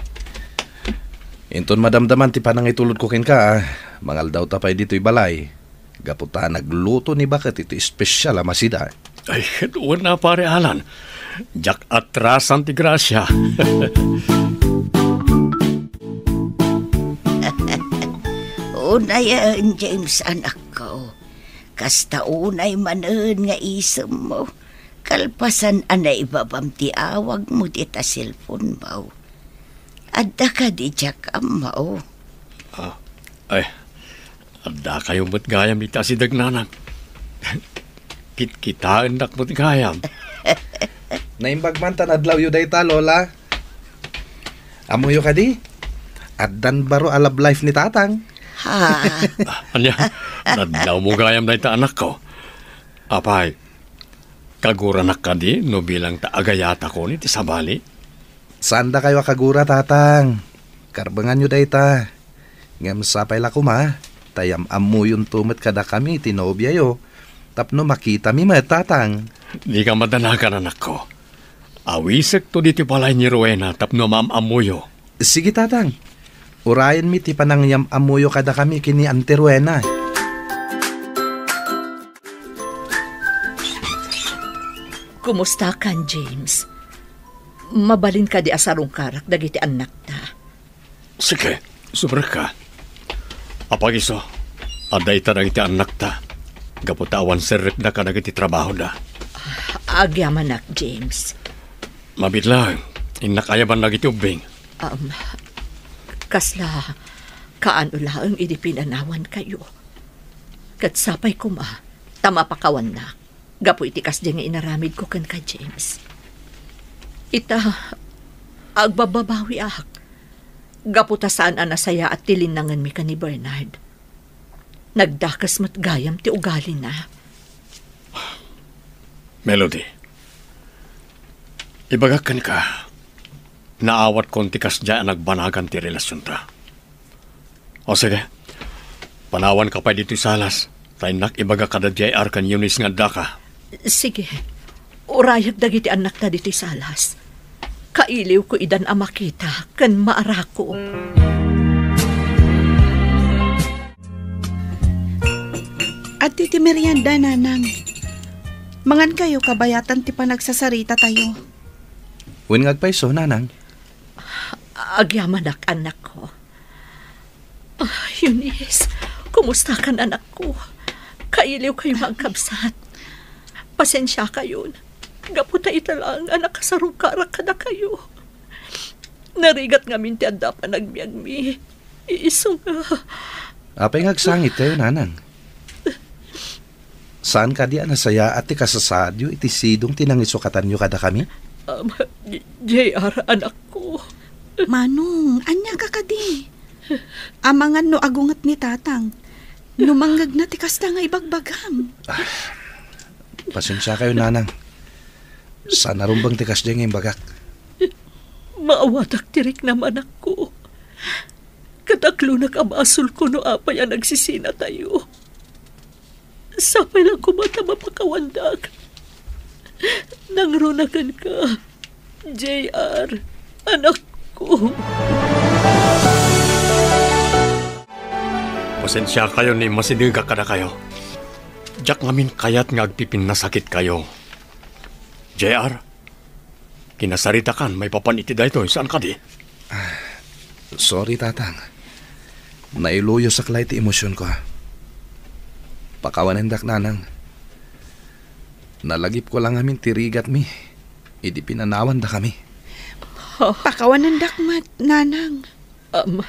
Inton madamdaman ti panangitulodko kenka, a, mangaldawta pay ditoy balay. Gapu ta nagluto ni baket iti espesial a masida. Ay, ket wen a, Pare Alan. Diak atrasan ti grasia. Unayen, James, anakko. Kasta unay manen nga isemmo. Kalpasan a naibabam ti awagmo dita cellphone-mo. Adda kadi diak ammo? Ah, ay, addakayo met gayam iti asideg, nanang. Kitkitaennak met gayam. Naimbag man ta nadlawyo dayta, Lola. Ammoyo kadi? Addan baro a love life ni Tatang. Ha? Ah, ania, nadlawmo gayam dayta, anakko. Apay, kaguranak kadi no bilang ta agayatakon iti sabali? Saandakayo a kagura, Tatang. Karbenganyo dayta. Ngem sapay la koma, ta yam-ammoyonto met kadakami ti nobiayo, tapno makitami met, Tatang. Dika madanagan, anakko. Awisekto ditoy balay ni Rowena tapno maam-ammoyo. Sige, Tatang. Urayenmi ti panangiyam-ammoyo kadakami ken ni Auntie Rowena. Kumustakan, James? Mabalin kadi a sarungkarak dagiti annakta? Sige, sumrekka. Apay isu, adda ita dagiti annakta, gapu ta awan serrekda kadagiti trabahoda. Agyamanak, James. Mabiit laeng, innak ayaban dagiti ubbing. Um, kasla kaano laeng idi pinanawankayo. Ket sapay koma ta mapakawannak gapu iti kasdi nga inaramidko kenka, James. Ita, agbabbabawiak gapu ta saan a nasayaat ti linnangenmi ken ni Bernard. Nagdakes met gayam ti ugalina. Melody, ibagak kenka, naawatkon ti kasdiay a nagbanagan ti relasionta. O sige, panawanka pay ditoy salas, ta innak ibaga kada J R ken Eunice nga addaka. Sige, urayak dagiti annakta ditoy salas. Kailiwko idan a makita ken maarako. Adda ti merienda, Nanang. Mangankayo kabayatan ti panagsasarita tayo. Wen nga agpayso, Nanang? Agyamanak, annakko. Ah, Eunice, kumustakan, anakko? Kailiwkayo nga agkabsat. Pasensiakayon, gapu ta ita laeng a nakasarungkarak kadakayo. Narigat ngamin ti adda panagbiagmi. Isu nga. Apay nga agsangitkayo, Nanang? Saan kadi a nasayaat ti kasasaadyo iti sidong ti nangisukatanyo kadakami? Um, J R, anakko. Manong, ania ka kadi? Amangan no agunget ni Tatang no mangngegna ti kasta nga ibagbagam. Ah, pasensiakayo, Nanang. Saan a rumbeng ti kasdiay nga imbagak. Maawatak ti riknam, anakko. Ket aklonak a basolko no apay a nagsisinatayo. Sapay la koma ta mapakawandak. Nangruna kenka, J R, anakko. Pasensiakayo no immasidegak kadakayo. Diak ngamin kayat nga agpipinnasakitkayo. J R, kinasaritakan maipapan iti daytoy, saan kadi? Ah, sorry, Tatang. Nailuyosak la iti emosionko. Pakawanendak, Nanang. Nalagipko la ngamin ti rigatmi idi pinanawandakami. Pakawanendak met, Nanang. Am.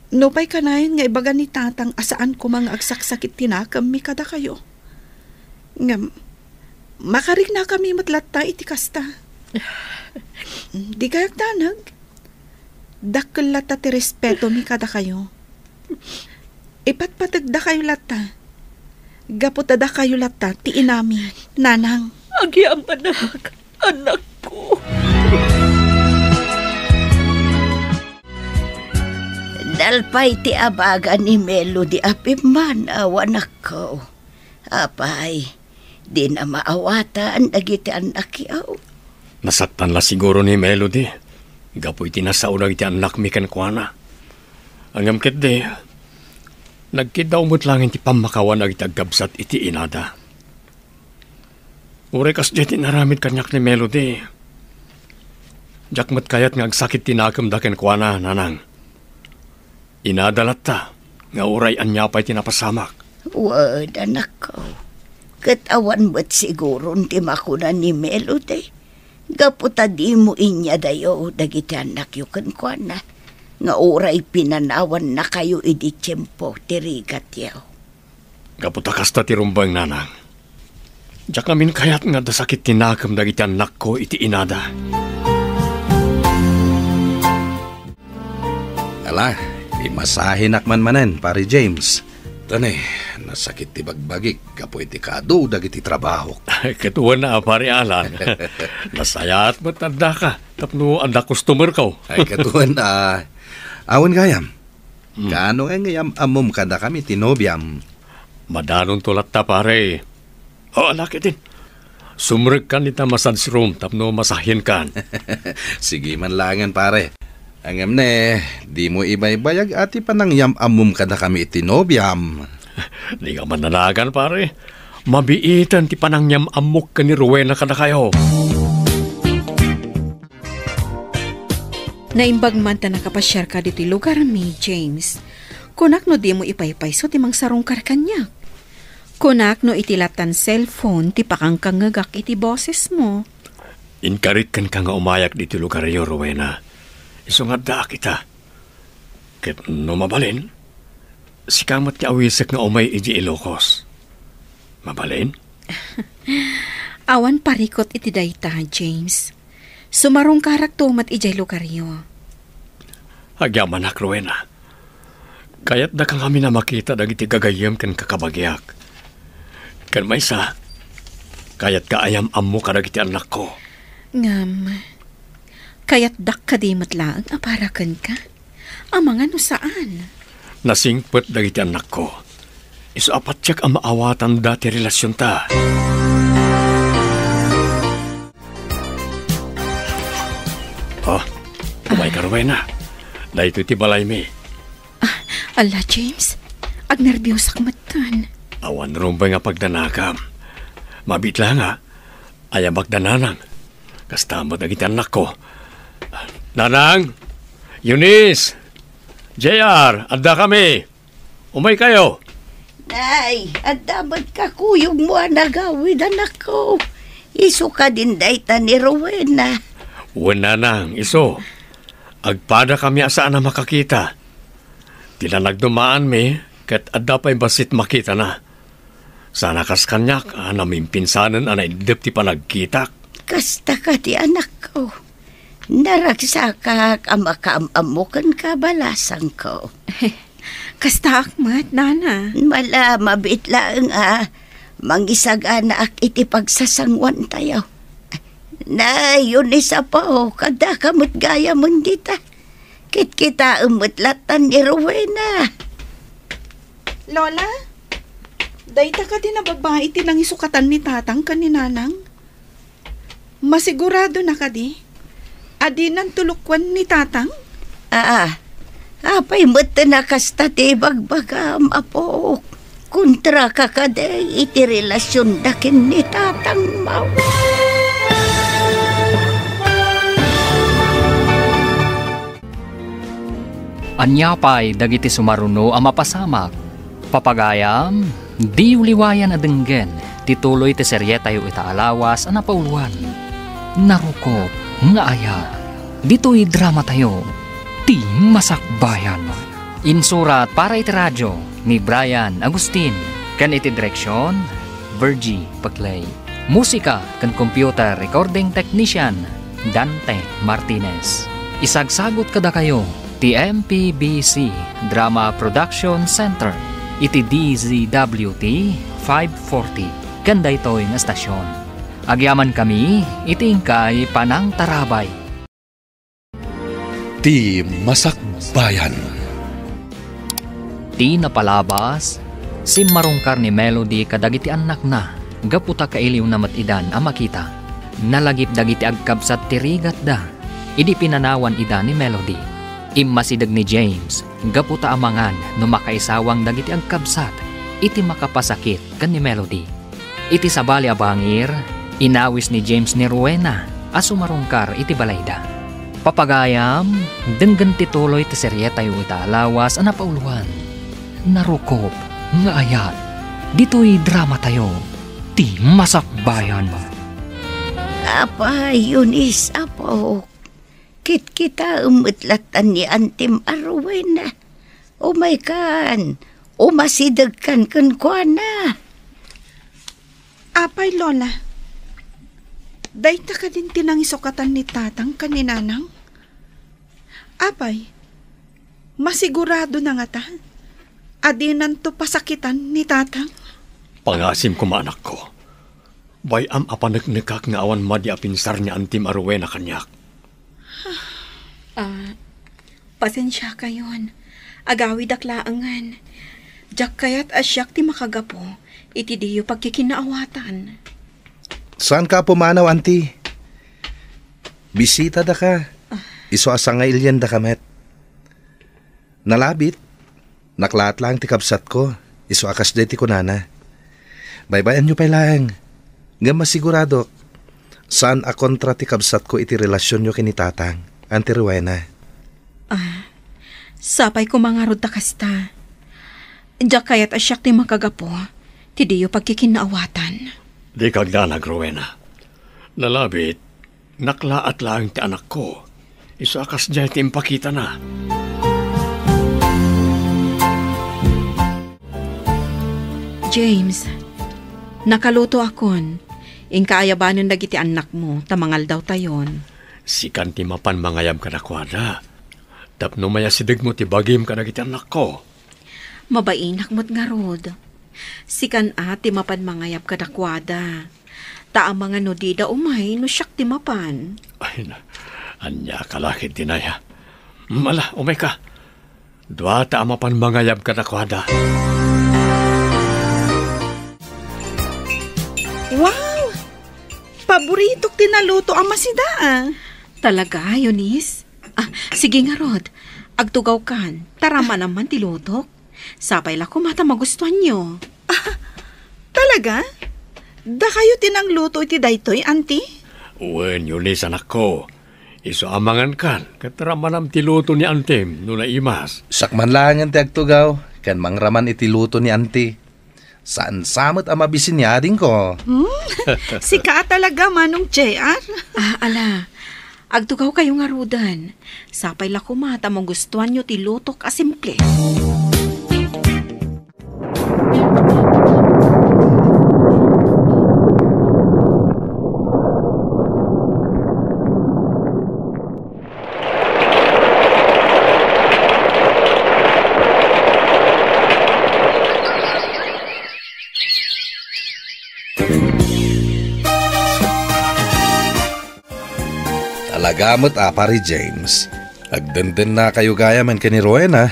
Nupay kanayon nga ibaga ni Tatang a saan koma nga agsaksakit ti nakemmi kadakayo. Ngem, makariknakami met latta iti kasta. Dikay agdanag. Dakkel latta ti respetomi kadakayo. Ipatpategdakayo latta. Gapu ta dakayo latta ti inami, Nanang. Agyamanak, anakko. Nalpay ti abaga ni Melody a pimmanaw, anakko. Apay, dina maawatan dagiti annakyo? Nasaktan la siguro ni Melody gapu iti nasao dagiti annakmi kenkuana. Ngem ketdi, nagkiddaw met laeng ti pammakawan dagiti agkabsat iti inada. Uray kasdiay ti inaramid kaniak ni Melody, diak met kayat nga agsakit ti nakemda kenkuana, Nanang. Inada latta nga uray ania pay ti napasamak. Wen, anakko. Ket awan met siguron ti makuna ni Melody, gapu ta dimo inyadayo dagiti annakyo kenkuana, nga uray pinanawannakayo idi tiempo ti rigatyo. Gapu ta kasta ti rumbeng, Nanang. Diak ngamin kayat nga adda sakit ti nakem dagiti annakko iti inada. Ala, imasahinak man manen, Pare James. Tani, nasakit ti bagbagik gapu iti kaadu dagiti trabahok. Ket wen a, Pare Alan. Nasayaat met addaka tapno adda customerko. Ay, ket wen a, awan gayam. Hmm. Kaano ngay nga iyam-ammom kadakami ti nobiam? Madanonto latta, pare. O, ala ketdin. Sumrekkan ita massage room tapno masahenkan. Sige man laengen, pare. Ngem ne, dimo ibaybayag a ti panangyam-ammom kadakami iti nobiam. Di ka mananagan, pare. Mabiiten ti panangyam-ammok ken ni Rowena kadakayo. Naimbag man ta nakapasiarka ditoy lugarmi, James. Kunak no dimo ipaypayso ti mangsarungkar kaniak. Kunak no iti latan cellphone ti pakangkangngegak iti bosesmo. Inkarit kenka nga umayak ditoy lugaryo, Rowena. Isu nga addaak ita. Ket no mabalin, sika met ti awisek nga umay idiay Ilocos. Mabalin? Awan parikut iti dayta, James. Sumarungkarakto met idiay lugaryo. Agyamanak, Rowena. Kayatdaka ngamin a makita dagiti gagayyem ken kakabagiak. Ken maysa, kayatka a yam-ammo kadagiti annakko. Ngem, kayatdak kadi met laeng a para kenka? Amangan no saan? Nasingpet dagiti annakko. Isu a patiek a maawatanda ti relasionta. Oh, umayka, Rowena. Daytoy ti balaymi. Ah, ala, James. Agnerbiosak metten. Awan rumbeng a pagdanakam. Mabiit la nga, ayamak da Nanang. Kasta met dagiti annakko. Nanang! Eunice! J R, addakami! Umaykayo! Nay, adda met kakuyogmo a nagawid, anakko. Isu kadin dayta ni Rowena. Wen, Nanang, isu. Agpadakami a saan a makakita. Ti nanagdumaanmi, ket adda pay bassit makitana. Saan a kas kaniak a namimpinsanen a naiddep ti panagkitak. Kasta kadi, anakko. Naragsakak a makaam-ammo kenka, balasangko. Kastaak met, Nana. Mala, mabiit laeng a mangisaganaak iti pagsasanguantayo. Nay, Eunice, apo, addaka met gayamen dita. Kitkitaem met lattan ni Rowena. Lola, dayta kadi a babai ti nangisukatan ni Tatang ken ni Nanang? Masiguradona kadi a dinan tulukwan ni Tatang? Aa, apay metten a kasta ti ibagbagam, apok? Kontraka kadi iti relasionda ken ni Tatangmo? Ania pay dagiti sumaruno a mapasamak? Papagayam, diyo liwayan a denggen ti tuloy ti serietayo ita a lawas a napauluan, Narukop nga Ayat. Ditoy dramatayo, Ti Masakbayan. Insurat para iti radio ni Brian Agustin, ken iti direksion, Virgie Paclay. Musika ken computer recording technician, Dante Martinez. Isagsagut kadakayo ti M P B C Drama Production Center iti D Z W T five forty ken daytoy nga estasion. Agyamankami iti inkay panangtarabay. Ti Masakbayan. Ti napalabas, simmarungkar ni Melody kadagiti annakna gapu ta kailiwna met idan a makita. Nalagip dagiti agkabsat ti rigatda idi pinanawan ida ni Melody. Immasideg ni James gapu ta amangan no makaisawang dagiti agkabsat iti makapasakit ken ni Melody. Iti sabali a bangir, inawis ni James ni Rowena a sumarungkar iti balayda. Papagayam, denggen ti tuloy ti serietayo ita a lawas a napauluan, Narukop nga Ayat. Ditoy dramatayo, Ti Masakbayan. Apay, Eunice, apo, kitkitaem met lattan ni Antim a Rowena. Umaykan, umasidegkan kenkuana. Apay, Lola, dayta kadin ti nangisukatan ni Tatang ken ni Nanang? Apay, masiguradona ngata a dinanto pasakitan ni Tatang? Pangasim koma, anakko. Bay-am a paneknekak nga awan madi a pinsar ni Antim a Rowena kaniak. Ah, pasensiakayon. Agawidak laengen. Diak kayat a siak ti makagapu iti diyo pagkikinaawatan. Saanka a pumanaw, Anti. Bisitadaka. Ah. Isu a sangailiandaka met. Nalabit, naklaat laeng ti kabsatko, isu a kasdiay ti kunana. Baybay-anyo pay laeng, ngem masiguradok, saan a kontra ti kabsatko iti relasionyo ken ni Tatang, Auntie Rowena. Ah, sapay koma ngarud ta kasta. Diak kayat a siak ti makagapu ti diyo pagkikinnaawatan. Dika agdanag, Rowena. Nalabit, naklaat laeng ti anakko. Isu a kasdiay ti impakitana. James, nakalutoakon. Inka ayabanen dagiti annakmo ta mangaldawtayon. Sikan ti mapan mangayab kadakuada. Tapno mayasidegmo ti bagim kadagiti annakko. Mabainak met ngarud. Sikan a ti mapan mangayab kadakuada. Ta amangan no dida umay no siak ti mapan. Ay, na, ania ka la ket dinaya. Mala, umayka. Duata a mapan mangayab kadakuada. Wow! Paboritok ti naluto a masida, ah. Talaga, Eunice? Ah, sige ngarud. Agtugawkan, ta rammanam man ti lutok. Sapay la koma ta magustuanyo. Ah, talaga? Dakayo ti nangluto iti daytoy, Auntie? Wen, Eunice, anakko. Isu a mangankan, ket rammanam ti luto ni Auntiem no naimas. Sakman laengen ti agtugaw, ken mangraman iti luto ni Auntie. Saan sa met a mabisin ni adingko. Hmm? Sika a talaga, Manong J R? Ah, ala. Agtugawkayo ngaruden. Sapay la koma ta magustuanyo ti lutok a simple. Talaga met a, Pare James. Agdendennakayo gayam ken ni Rowena.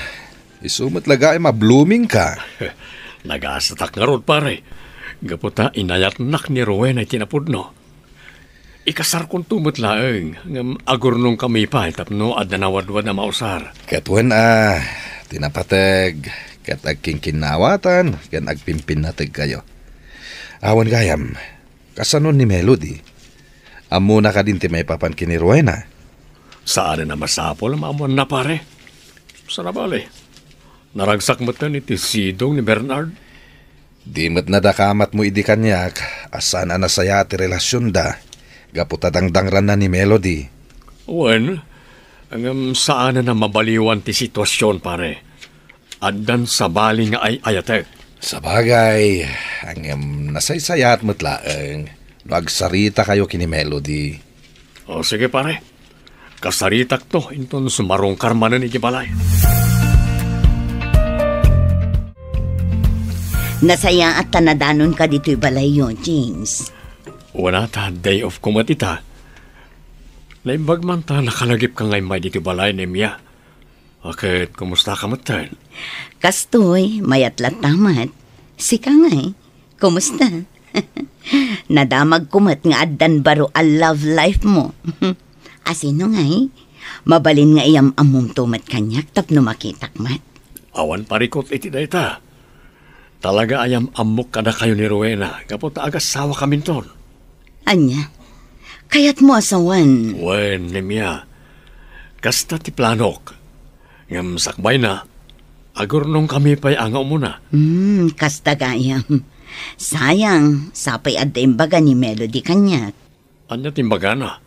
Isu met la gayam a bloomingka. Nagasatak ngarud, pare. Gapu ta inayatnak ni Rowena iti napudno. Ikasarkonto met laeng, ngem agurnongkami pay tapno adda nawadwad a mausar. Ket wen a, ti napateg, ket agkinkinnaawatan, ken agpimpinnategkayo. Awan gayam, kasano ni Melody? Ammona kadin ti maipapan ken ni Rowena? Saanen a masapul a maammoanna, pare. Sana bale, naragsak metten iti sidong ni Bernard. Di met nadakamatmo idi kaniak a saan a nasayaat ti relasionda gapu ta dangdangranna ni Melody. Wen, ngem saanen a mabaliwan ti situasion, pare. Addan sabali nga ay-ayatek. Sabagay, ngem nasaysayaat met laeng no agsaritakayo ken ni Melody. O, sige, pare. Kasaritakto inton sumarungkar manen iti balay. Nasayaat ta nadanonka ditoy balayyo, James. Wen a ta, day off ko met ita. Naimbag man ta nakalagipka nga immay ditoy balay, Nemia. A ket, kumustaka metten? Kastoy, mayat latta met. Sika ngay, kumusta? Nadamagko met nga addan baro a love life mo. Asino ngay? Mabalin nga iyam-ammomto met kaniak tapno makitak met. Awan parikut iti dayta. Talaga a yam-ammok kadakayo ni Rowena gapu ta agassawakaminton. Ania? Kayatmo a sawen? Wen, Nemia. Kasta ti planok. Ngem sakbayna, agurnongkami pay a nga umuna. Hmm, kasta gayam. Sayang, sapay adda imbaga ni Melody kaniak. Ania ti imbagana?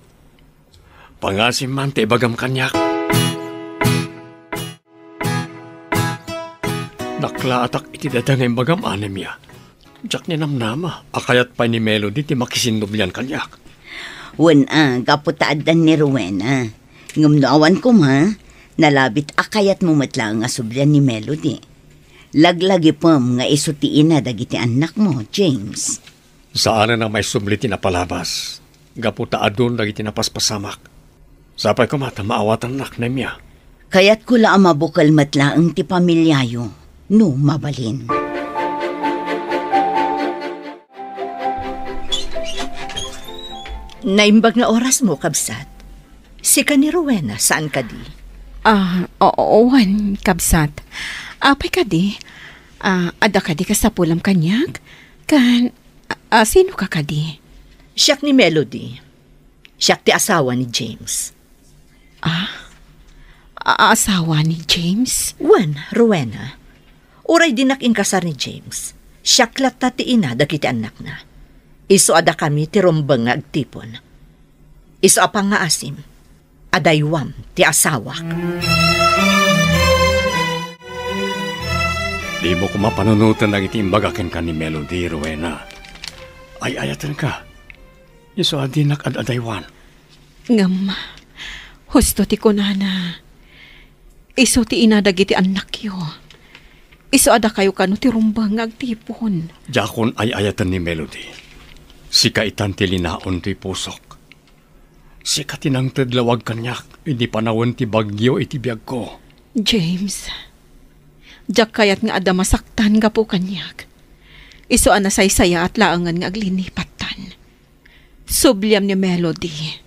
Pangasim man ti ibagam kaniak. Naklaatak iti dayta nga imbagam, Nemia. Diak ninamnama a kayat pay ni Melody ti makisinnublian kaniak. Wen a, gapu ta addan ni Rowena. Ngem no awan koma, nalabit a kayatmo met laeng a sublian ni Melody. Laglagipem nga isu ti ina dagiti annakmo, James. Saanen a maisubli ti napalabas, gapu ta adun dagiti napaspasamak. Sapay koma ta maawatannak, Nemia. Kayatko la a mabukel met laeng ti pamiliayo, no mabalin. Naimbag nga orasmo, kabsat. Sika ni Rowena, saan kadi? Ah, oo, wen, kabsat. Apay kadi? Ah, adda kadi kasapulam kaniak? Kan, ah, ah, sino ka kadi? Siak ni Melody. Siak ti asawa ni James. Ah? A-, asawa ni James? Wen, Rowena. Uray dinak inkasar ni James, siak latta ti ina dagiti annakna. Isu a dakami ti rumbeng nga agtipon. Isu a pangngaasim, adaywam ti asawak. Dimo koma panunoten dagiti imbaga kenka ni Melody, Rowena. Ay-ayatenka. Isu a dinak ad-adaywan. Ngem, husto ti kunana, isu ti ina dagiti annakyo. Isu a dakayo kano ti rumbeng nga agtipon. Diakon ay-ayaten ni Melody. Sika itan ti linaon toy pusok. Sika ti nangted lawag kaniak idi panawen ti bagyo iti biagko. James, diak kayat nga adda masaktan gapu kaniak. Isu a nasaysayaat laengen nga aglinipattan. Subliam ni Melody,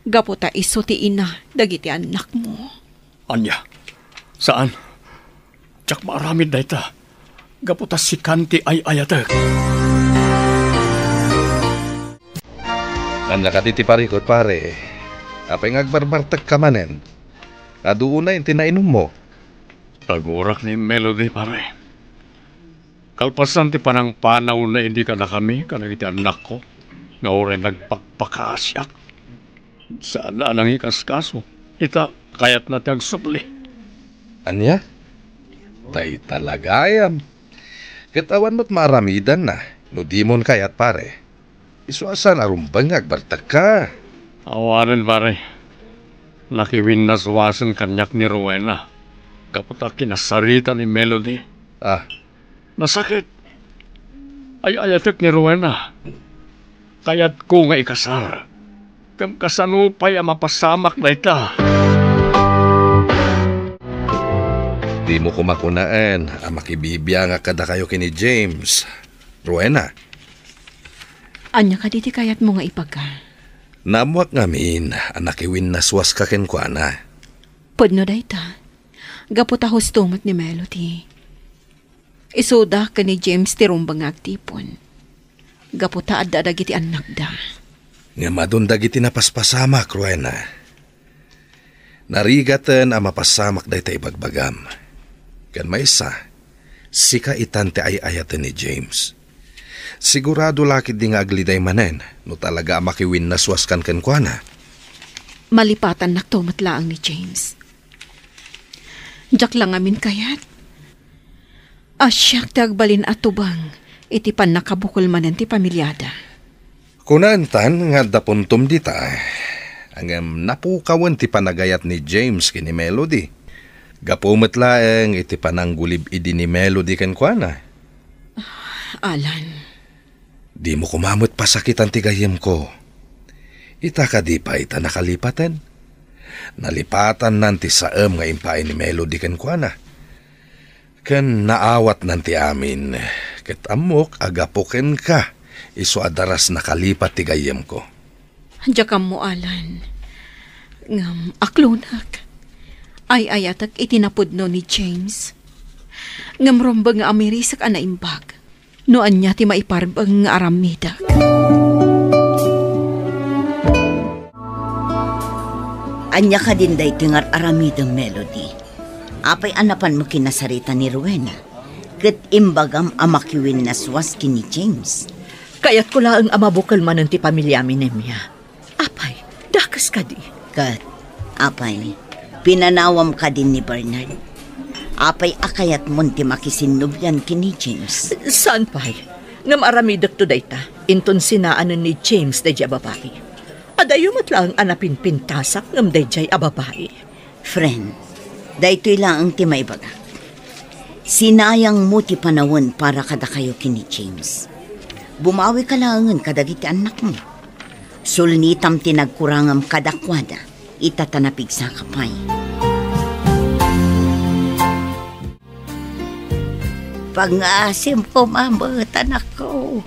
gapu ta isu ti ina dagiti annakmo. Ania? Saan. Diak maaramid dayta. Gapu ta sikan ti ay-ayatek. Ania kadi ti parikut, pare? Apay nga agbarbartekka manen? Adu unay ti nainummo? Nagurak ni Melody, pare. Kalpasan ti panangpanawna idi kadakami kadagiti annakko nga uray nagpakpakaasiak, saanna a nangikaskaso. Ita, kayatna ti agsubli. Ania? Dayta la gayam. Ket awan met maaramidanna no dimon kayat, pare. Isu a saan a rumbeng nga agbartekka. Awanen, pare. Nakiwinnaswasen kaniak ni Rowena gapu ta kinasarita ni Melody. Ah. Nasakit. Ay-ayatek ni Rowena. Kayatko nga ikasar. Ngem kasano pay a mapasamak dayta? Dimo koma kunaen a makibibiangak kadakayo ken ni James, Rowena. Ania kadi ti kayatmo nga ibaga? Naammoak ngamin a nakiwinnaswaska kenkuana. Pudno dayta. Gapu ta husto met ni Melody. Isuda ken ni James ti rumbeng nga agtipon. Gapu ta adda dagiti annakda. Ngem adun dagiti napaspasamak, Rowena. Narigaten a mapasamak dayta ibagbagam. Ken maysa, sika itan ti ay-ayaten ni James. Sigurado la ketdi nga agliday manen no talaga a makiwinnaswaskan kenkuana. Malipatannakto met laeng ni James. Diak la ngamin kayat a siak ti agbalin a tubang iti pannakabukel manen ti pamiliada. Kunaentan nga adda puntom dita, ngem napukawen ti panagayat ni James ken ni Melody. Gapu met laeng iti pananggulib idi ni Melody kenkuana. Alan. Dimo koma met pasakitan ti gayyemko. Ita kadi pay ta nakalipaten? Nalipatannan ti saem nga impaay ni Melody kenkuana. Ken naawatnan ti amin, ket ammok a gapu kenka, isu a daras nakalipat ti gayyemko. Diak ammo, Alan. Ngem aklonak. Ay-ayatek iti napudno ni James. Ngem rumbeng nga amirisek a naimbag. No ania ti maiparbeng nga aramidek. Ania kadin daytoy nga ar-aramidem, Melody? Apay a napanmo kinasarita ni Rowena, ket imbagam a makiwinnaswas ken ni James? Kayatko laeng a mabukel manen ti pamiliami, Nemia. Apay, dakes kadi? Ket, apay, pinanawam kadin ni Bernard? Apay a kayatmon ti makisinnublian ken ni James? Saan pay. Ngem aramidekto dayta, inton sinaanen ni James daydiay a babai. Adayo met laeng a napinpintasak ngem daydiay a babai. Friend, daytoy laeng ti maibagak. Sinayangmo ti panawen para kadakayo ken ni James. Bumawika laengen kadagiti annakmo. Sulnitam ti nagkurangam kadakuada, ita ta napigsaka pay. Pangngaasim koma met, anakko.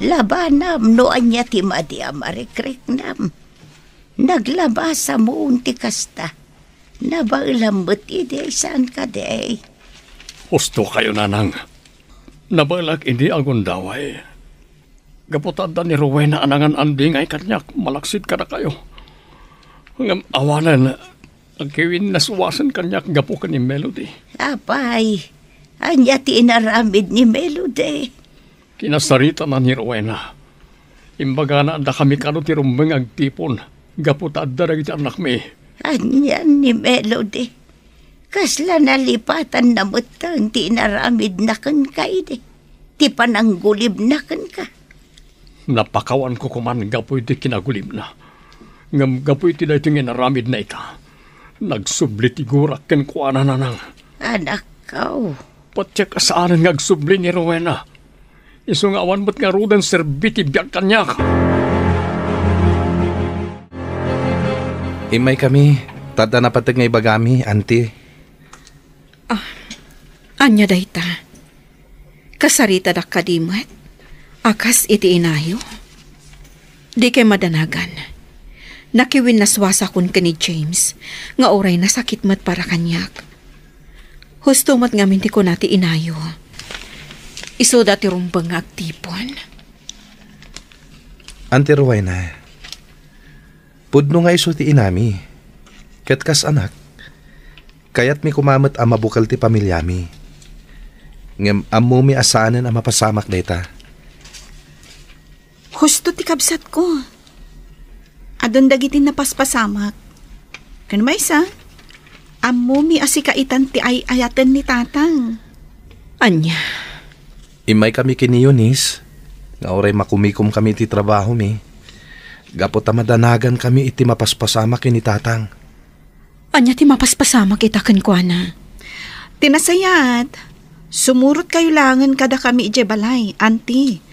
Labanam no ania ti madi a marikriknam. Naglabasamon ti kasta. Nabaelam met idi, saan kadi? Husto kayo, Nanang. Nabaelak idi agundaway. Gapu ta adda ni Rowena a nangan-andingay kaniak malaksid kadakayo. Ngem awanen, nakiwinnaswasen kaniak gapu ken ni Melody. Apay, ania ti inaramid ni Melody? Kinasaritana ni Rowena. Imbagana a dakami kano ti rumbeng nga agtipon gapu ta adda dagiti annakmi. Anian ni Melody? Kasla nalipatanna metten ti inaramidna kenka idi, ti pananggulibna kenka. Napakawanko koman gapu iti kinagulibna. Ngem gapu iti daytoy nga inaramidna ita, nagsubli ti gurak kenkuana, Nanang. Anakko. Patiek a saanen nga agsubli ni Rowena. Isu nga awan met ngaruden serbi ti biag kaniak. Immaykami, ta adda napateg nga ibagami, Auntie. Ah, ania dayta? Kasaritadak kadi met a kas iti inayo? Dikay madanagan. Nakiwinnaswasakon ken ni James, nga uray nasakit met para kaniak. Husto met ngamin ti kuna ti inayo. Isuda ti rumbeng nga agtipon. Auntie Rowena, pudno nga isu ti inami, ket kas anak, kayatmi koma met a mabukel ti pamiliami. Ngem ammomi a saanen a mapasamak dayta. Husto ti kabsatko. Adun dagiti napaspasamak. Ken maysa, ammomi a sika itan ti ay-ayaten ni Tatang. Ania? Immaykami ken ni Eunice, nga uray makumikomkami iti trabahomi, gapu ta madanagankami iti mapaspasamak ken ni Tatang. Ania ti mapaspasamak ita kenkuana? Ti nasayaat, sumurotkayo laengen kadakami idiay balay, Auntie.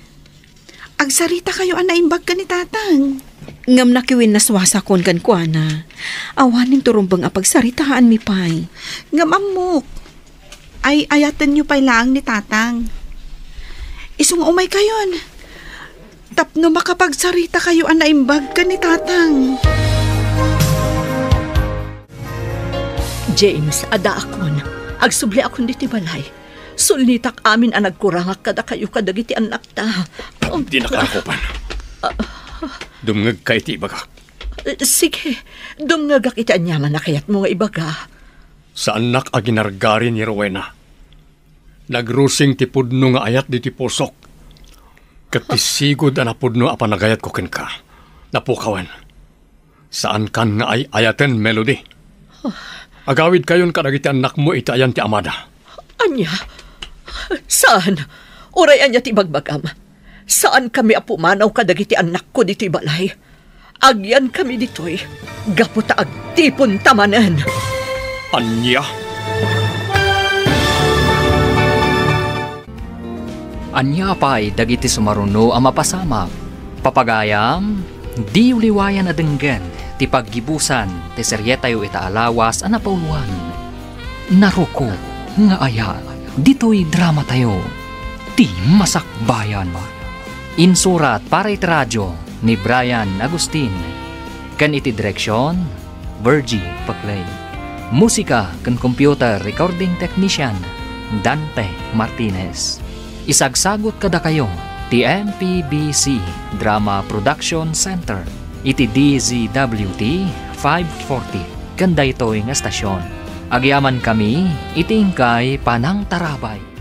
Agsaritakayo a naimbag ken ni Tatang. Ngem nakiwinnaswasakon kenkuana. Awanen ti rumbeng a pagsaritaanmi pay. Ngem ammok, ay-ayatenyo pay laeng ni Tatang. Isu nga umaykayon, tapno makapagsaritakayo a naimbag ken ni Tatang. James, addaakon. Agsubliakon ditoy balay. Sulnitak amin a nagkurangak kadakayo kadagiti annakta. Dinaka rakupan. Dumngegka iti ibagak. Sige, dumngegak iti aniaman a kayatmo nga ibaga. Saannak a ginargari ni Rowena. Nagrusing ti pudno nga ayat ditoy pusok. Ket ti sigud a napudno a panagayatko kenka, napukawen. Saankan nga ay-ayaten, Melody. Agawidkayon kadagiti annakmo iti ayan ti amada. Ania? Saan? Uray ania ti ibagbagam? Saankami a pumanaw kadagiti annakko ditoy balay. Agyankami ditoy gapu ta agtiponta manen. Ania? Ania pay dagiti sumaruno a mapasamak? Papagayam, diyo liwayan a denggen ti paggibusan ti serietayo ita a lawas a napauluan. Narukop nga ayat ditoy dramatayo, Ti Masakbayan. Insurat para iti radio ni Brian Agustin, ken iti direksion, Virgie Paclay. Musika ken computer recording technician, Dante Martinez. Isagsagut kadakayo ti M P B C Drama Production Center iti D Z W T five forty ken daytoy nga estasion. Agyamankami iti inkay panangtarabay.